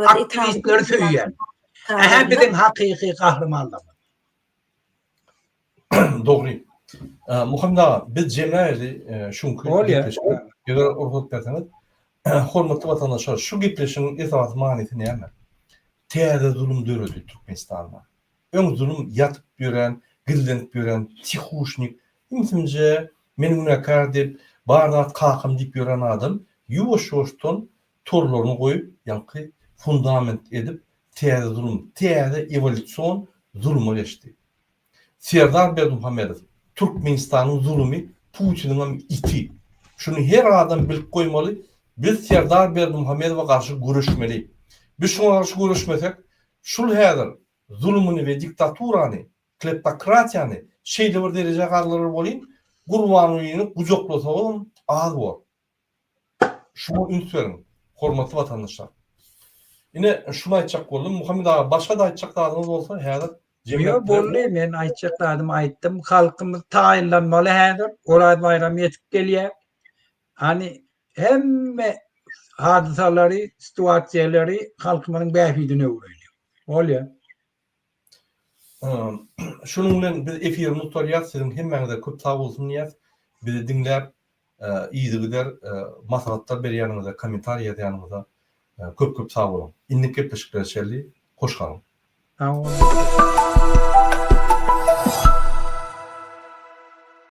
Aktiwistleri söýýär. Ähä biziň hakyky gahrymanlarymyz. Dogry. Muhammet aga, biz jemläýeli şuňky gepleşigi. Eger rugsat berseňiz. Hormatly watandaşlar, şu gepleşigiň esasy manysy näme? Täze zulum döredi Türkmenistanda. Öň zulum ýatyp ýören, gizlenip ýören, tihuşnik, ümsümje, men günäkär diýip, bar zat kakam diýip ýören adam ýuwaş-ýuwaşdan torlaryny goýup, ýaňky fundament edip, täze zulum, täze ewolýusion zuluma geçdi. Serdar Berdimuhamedow, Türkmenistanyň zulumy Putiniňem iti. Şuny her adam bilip goýmaly, biz Serdar Berdimuhamedowa garşy göreşmeli. Biz şuňa garşy göreşmesek, şul häzir zulumyny we diktaturany, kleptokratiýany şeýle bir derejä galdyrar welin, Gurbangulyny gujaklasagam az bor. Şuňa üns beriň, hormatly watandaşlar. Ine, şuny aýtjak boldum. Muhammet aga, başga-da aýtjak zadyňyz bolsa, häzir jemläp Ýok, boldy, men aýtjak zadymy aýtdym. Halkymyz taýynlanmaly häzir. Oraz baýramy ýetip gelýär. Hany hemme hadysalary, situasiýalary halkymyzyň bähbidine öwreliň. Bolýar. Şunuň bilen biz efirimizi gutarýas. Siziň hemmäňize köp sag bolsun diýýäs. Bizi diňläp, yzygider maslahatlar berýäniňize, kommentariý ýazýanyňyza köp-köp sag boluň. Indiki gepleşiklere çenli hoş galyň. Sag boluň.